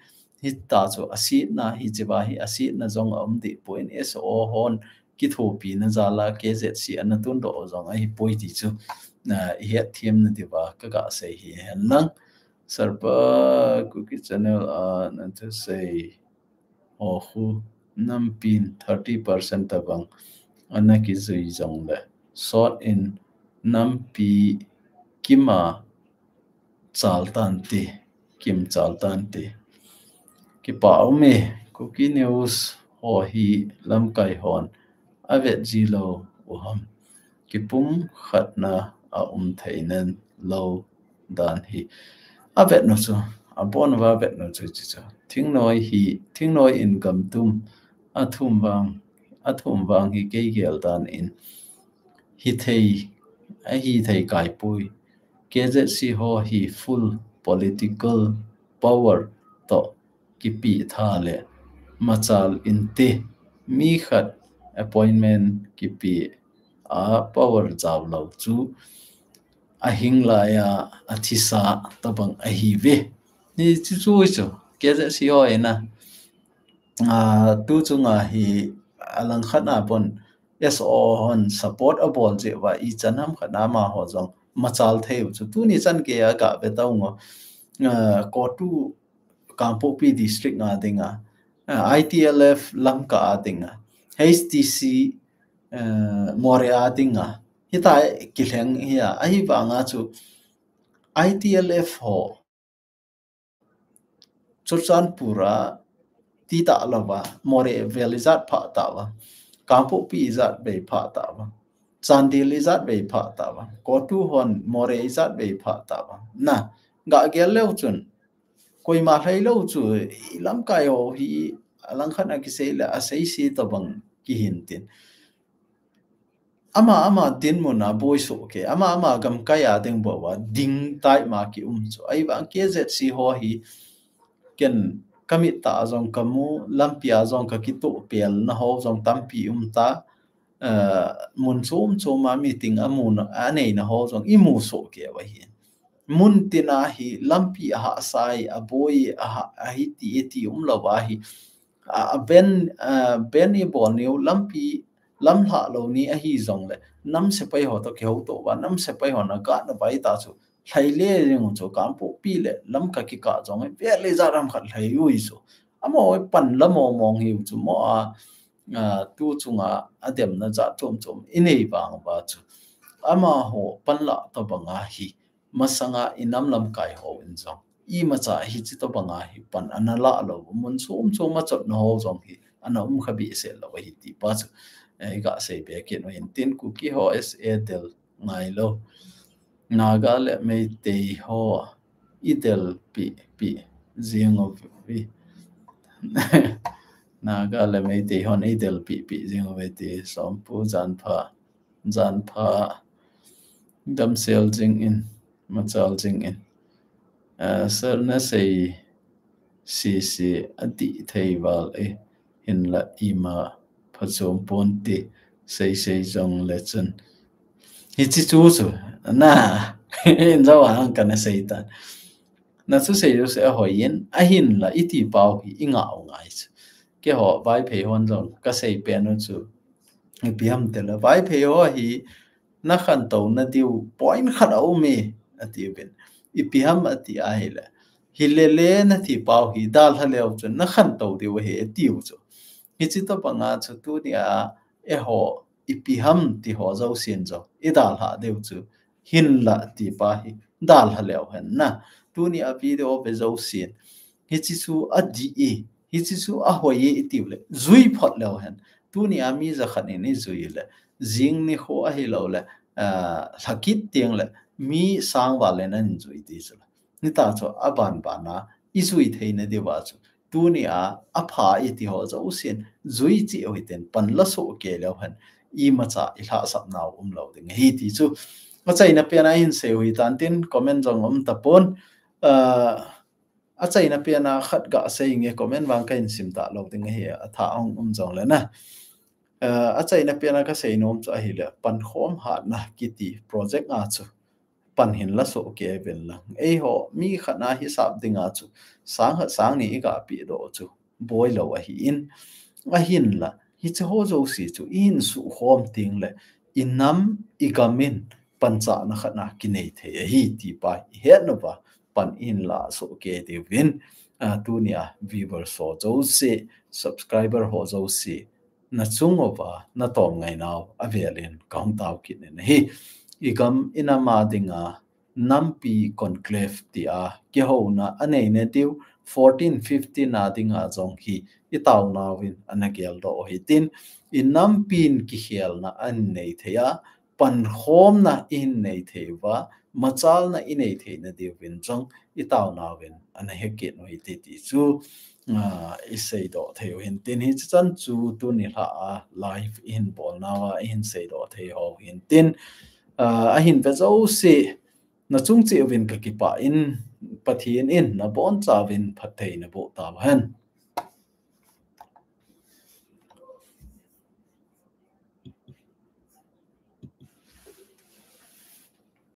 hita chu asetna, hichea hi asetna jong aum deh poi, S O hon kithopina jal a K Z C ana tundoh jong ahipoi ti chu, ah, ihet thiam nadiuva kaga sei hi henlang. Sarpa Kuki channel a nathusei ho khu nampin thirty percent tabang ana kijui jongle sot in nampi kima chal tante, kim chal tante. Kipa ume, Kuki News ho hi lamkai hon avet ji lou u ham. Kipum khatna a um thei nen lou dan hi. Avet nu chu, abon va vet nu chu chi chu. Thingnoi hi, thingnoi in gam tum, athum vang, athum vang hi kei gel dan in. Hi thei, ahi thei kai pui. K Z C ho hi full political power to kipi tha le machal inte mi khat appointment kipi a power jao lou chu ahing lai a athisa tabang ahi ve. Ni chu chu chu K Z C ho ina. A, tu chunga hi alang khat na pon S O hon support abol je va i chan ham khat na ma ho jong machal thei u chu. Tu ni chan ke a ka ve tau ngo. A, CoTU Kangpokpi district nga dinga, a, I T L F Lamka a dinga, H T C, a, Moreh a dinga. Hita kilheng hi a, ahi vanga chu I T L F ho Churachandpur a ti ta lova, Moreh vel ijat pha ta va, Kangpokpi ijat bei pha ta va, Chandel ijat bei pha ta va, CoTU hon Moreh ijat bei pha ta va. Na, ga gel leu chun, koima hlei lou chu, i lamkai ho hi, alang khat a kisei le, asei si tabang kihin tin. Ama, ama dinmun a boi soh ke, ama, ama gamkai a ding bou a, ding tai ma ki um chu. Ahi vang K Z C ho hi, ken kamit ta jong kamu, lampi a jong ka kitoh pel na ho jong tampi um ta, eh, mun chom chom a meeting amu na, anei na ho jong i mu soh ke va hi. Mun tin a hi, lampi a ha sai, a boi, a ha, a hi ti, i ti um lou va hi. A, a ben, a, ben i bol niu lampi, lam hla lou ni ahi jong le, nam sepai ho to kihou to va, nam sepai ho na ka na vai ta chu, hlai le jing chu Kangpokpi le, lam ka kika jong, ve le ja ram khat hlai ui chu. Amo pan la mo mong hiu chu mo a, a, tu chunga, a dem na ja chom chom, i nei vang va chu. Ama ho pan la to banga hi, masanga i nam lamkai ho in jong. I macha hi chi to banga hi pan ana la lou, mun chom chom a chot na ho jong hi, ana um kha bi se lou hi ti pa chu. Eh, i ga sei be kin o in tin Kuki ho S A del ngai lou. Naga le Meitei ho i del pi pi jing o vi. Naga le Meitei hon i del pi pi jing o ve ti Sompu jan pha. Jan pha, damsel jing in, machal jing in. Ah, sir na sei sisi a ti thei val e, hinla ima phachom pon ti sei sei jong le chun. Hi chi chu chu, na, in jaw ang kana sei tan. Na chu sei chu se a hoi in, ahinla i ti pau hi i ngah u ngai chu. Keiho Vaiphei hon jong ka sei pen u chu. Ipi ham ti le, Vaiphei ho hi na khantou na diu point khat a um e, a ti uvin. Ipi ham a ti ahile, hi le le na ti pau hi dalha leu chun na khantou diu ahi, a ti u chu. Hi chi to banga chu tuni a, eiho ipi ham ti ho jousen jong i dalha diu chu. Hinla ti pa hi dalha leu hen na. Tuni a video ve jousen. Hi chi chu a di e, hi chi chu a hoi e i tiu le, jui phot leu hen. Tuni a mi ja khat in i jui le, jing ni kho ahi lou le, ah, lhakit tiang le, mi sang val le nan jui ti chu le. Ni ta chu a ban ban a, i jui thei na diu va chu. Tuni a, a pha i ti ho jousen, jui chi hoi ten pan la so ke leu hen. I macha i lhasap nau um lou ding hi ti chu. A chaina pen a hin sei hoi tan tin comment jong um ta pon. Ah, a chaina pen a khat ga sei nge comment vang ka hin sim ta lou ding hi a tha ong um jong le na. Ah, a chaina pen a ka sei nom chu ahile pan khom hatna kiti project a chu pan hin la so ke ven lang. Eiho mi khat na hisap ding a chu sang khat sang ni i ga pi do chu boi lou ahi in. Ahinla, hi chi ho jouse chu i hin su khom ting le, i nam i gam in panchahna khat na kinei thei ahi ti pa i het nu va. pan in la so ke ti vin, uh, tunia viewers ho jouse, subscriber ho jouse, na chung uva na tom ngai nau avelin ka hung tao kit in ahi. I gam i nam a dinga nampi conclave tia kihouna anei na diu, fourteen fifteen a dinga jong hi i taonau in ana geldoh u hitin, i nampin kikhelna anei thei a, pankhomna i hin nei thei uva, machalna i nei theina diuvin jong i taonau in ana hekit u hite ti chu, ah, i seidoh thei u hintin, hichi chan chu tuni lha a live i hin bolnau a i hin seidoh thei u hintin, ah, ahin ve jouse, na chung cheh uvin ka kipah in, Pathen in na bonchauvin phatthei na boh tauhen.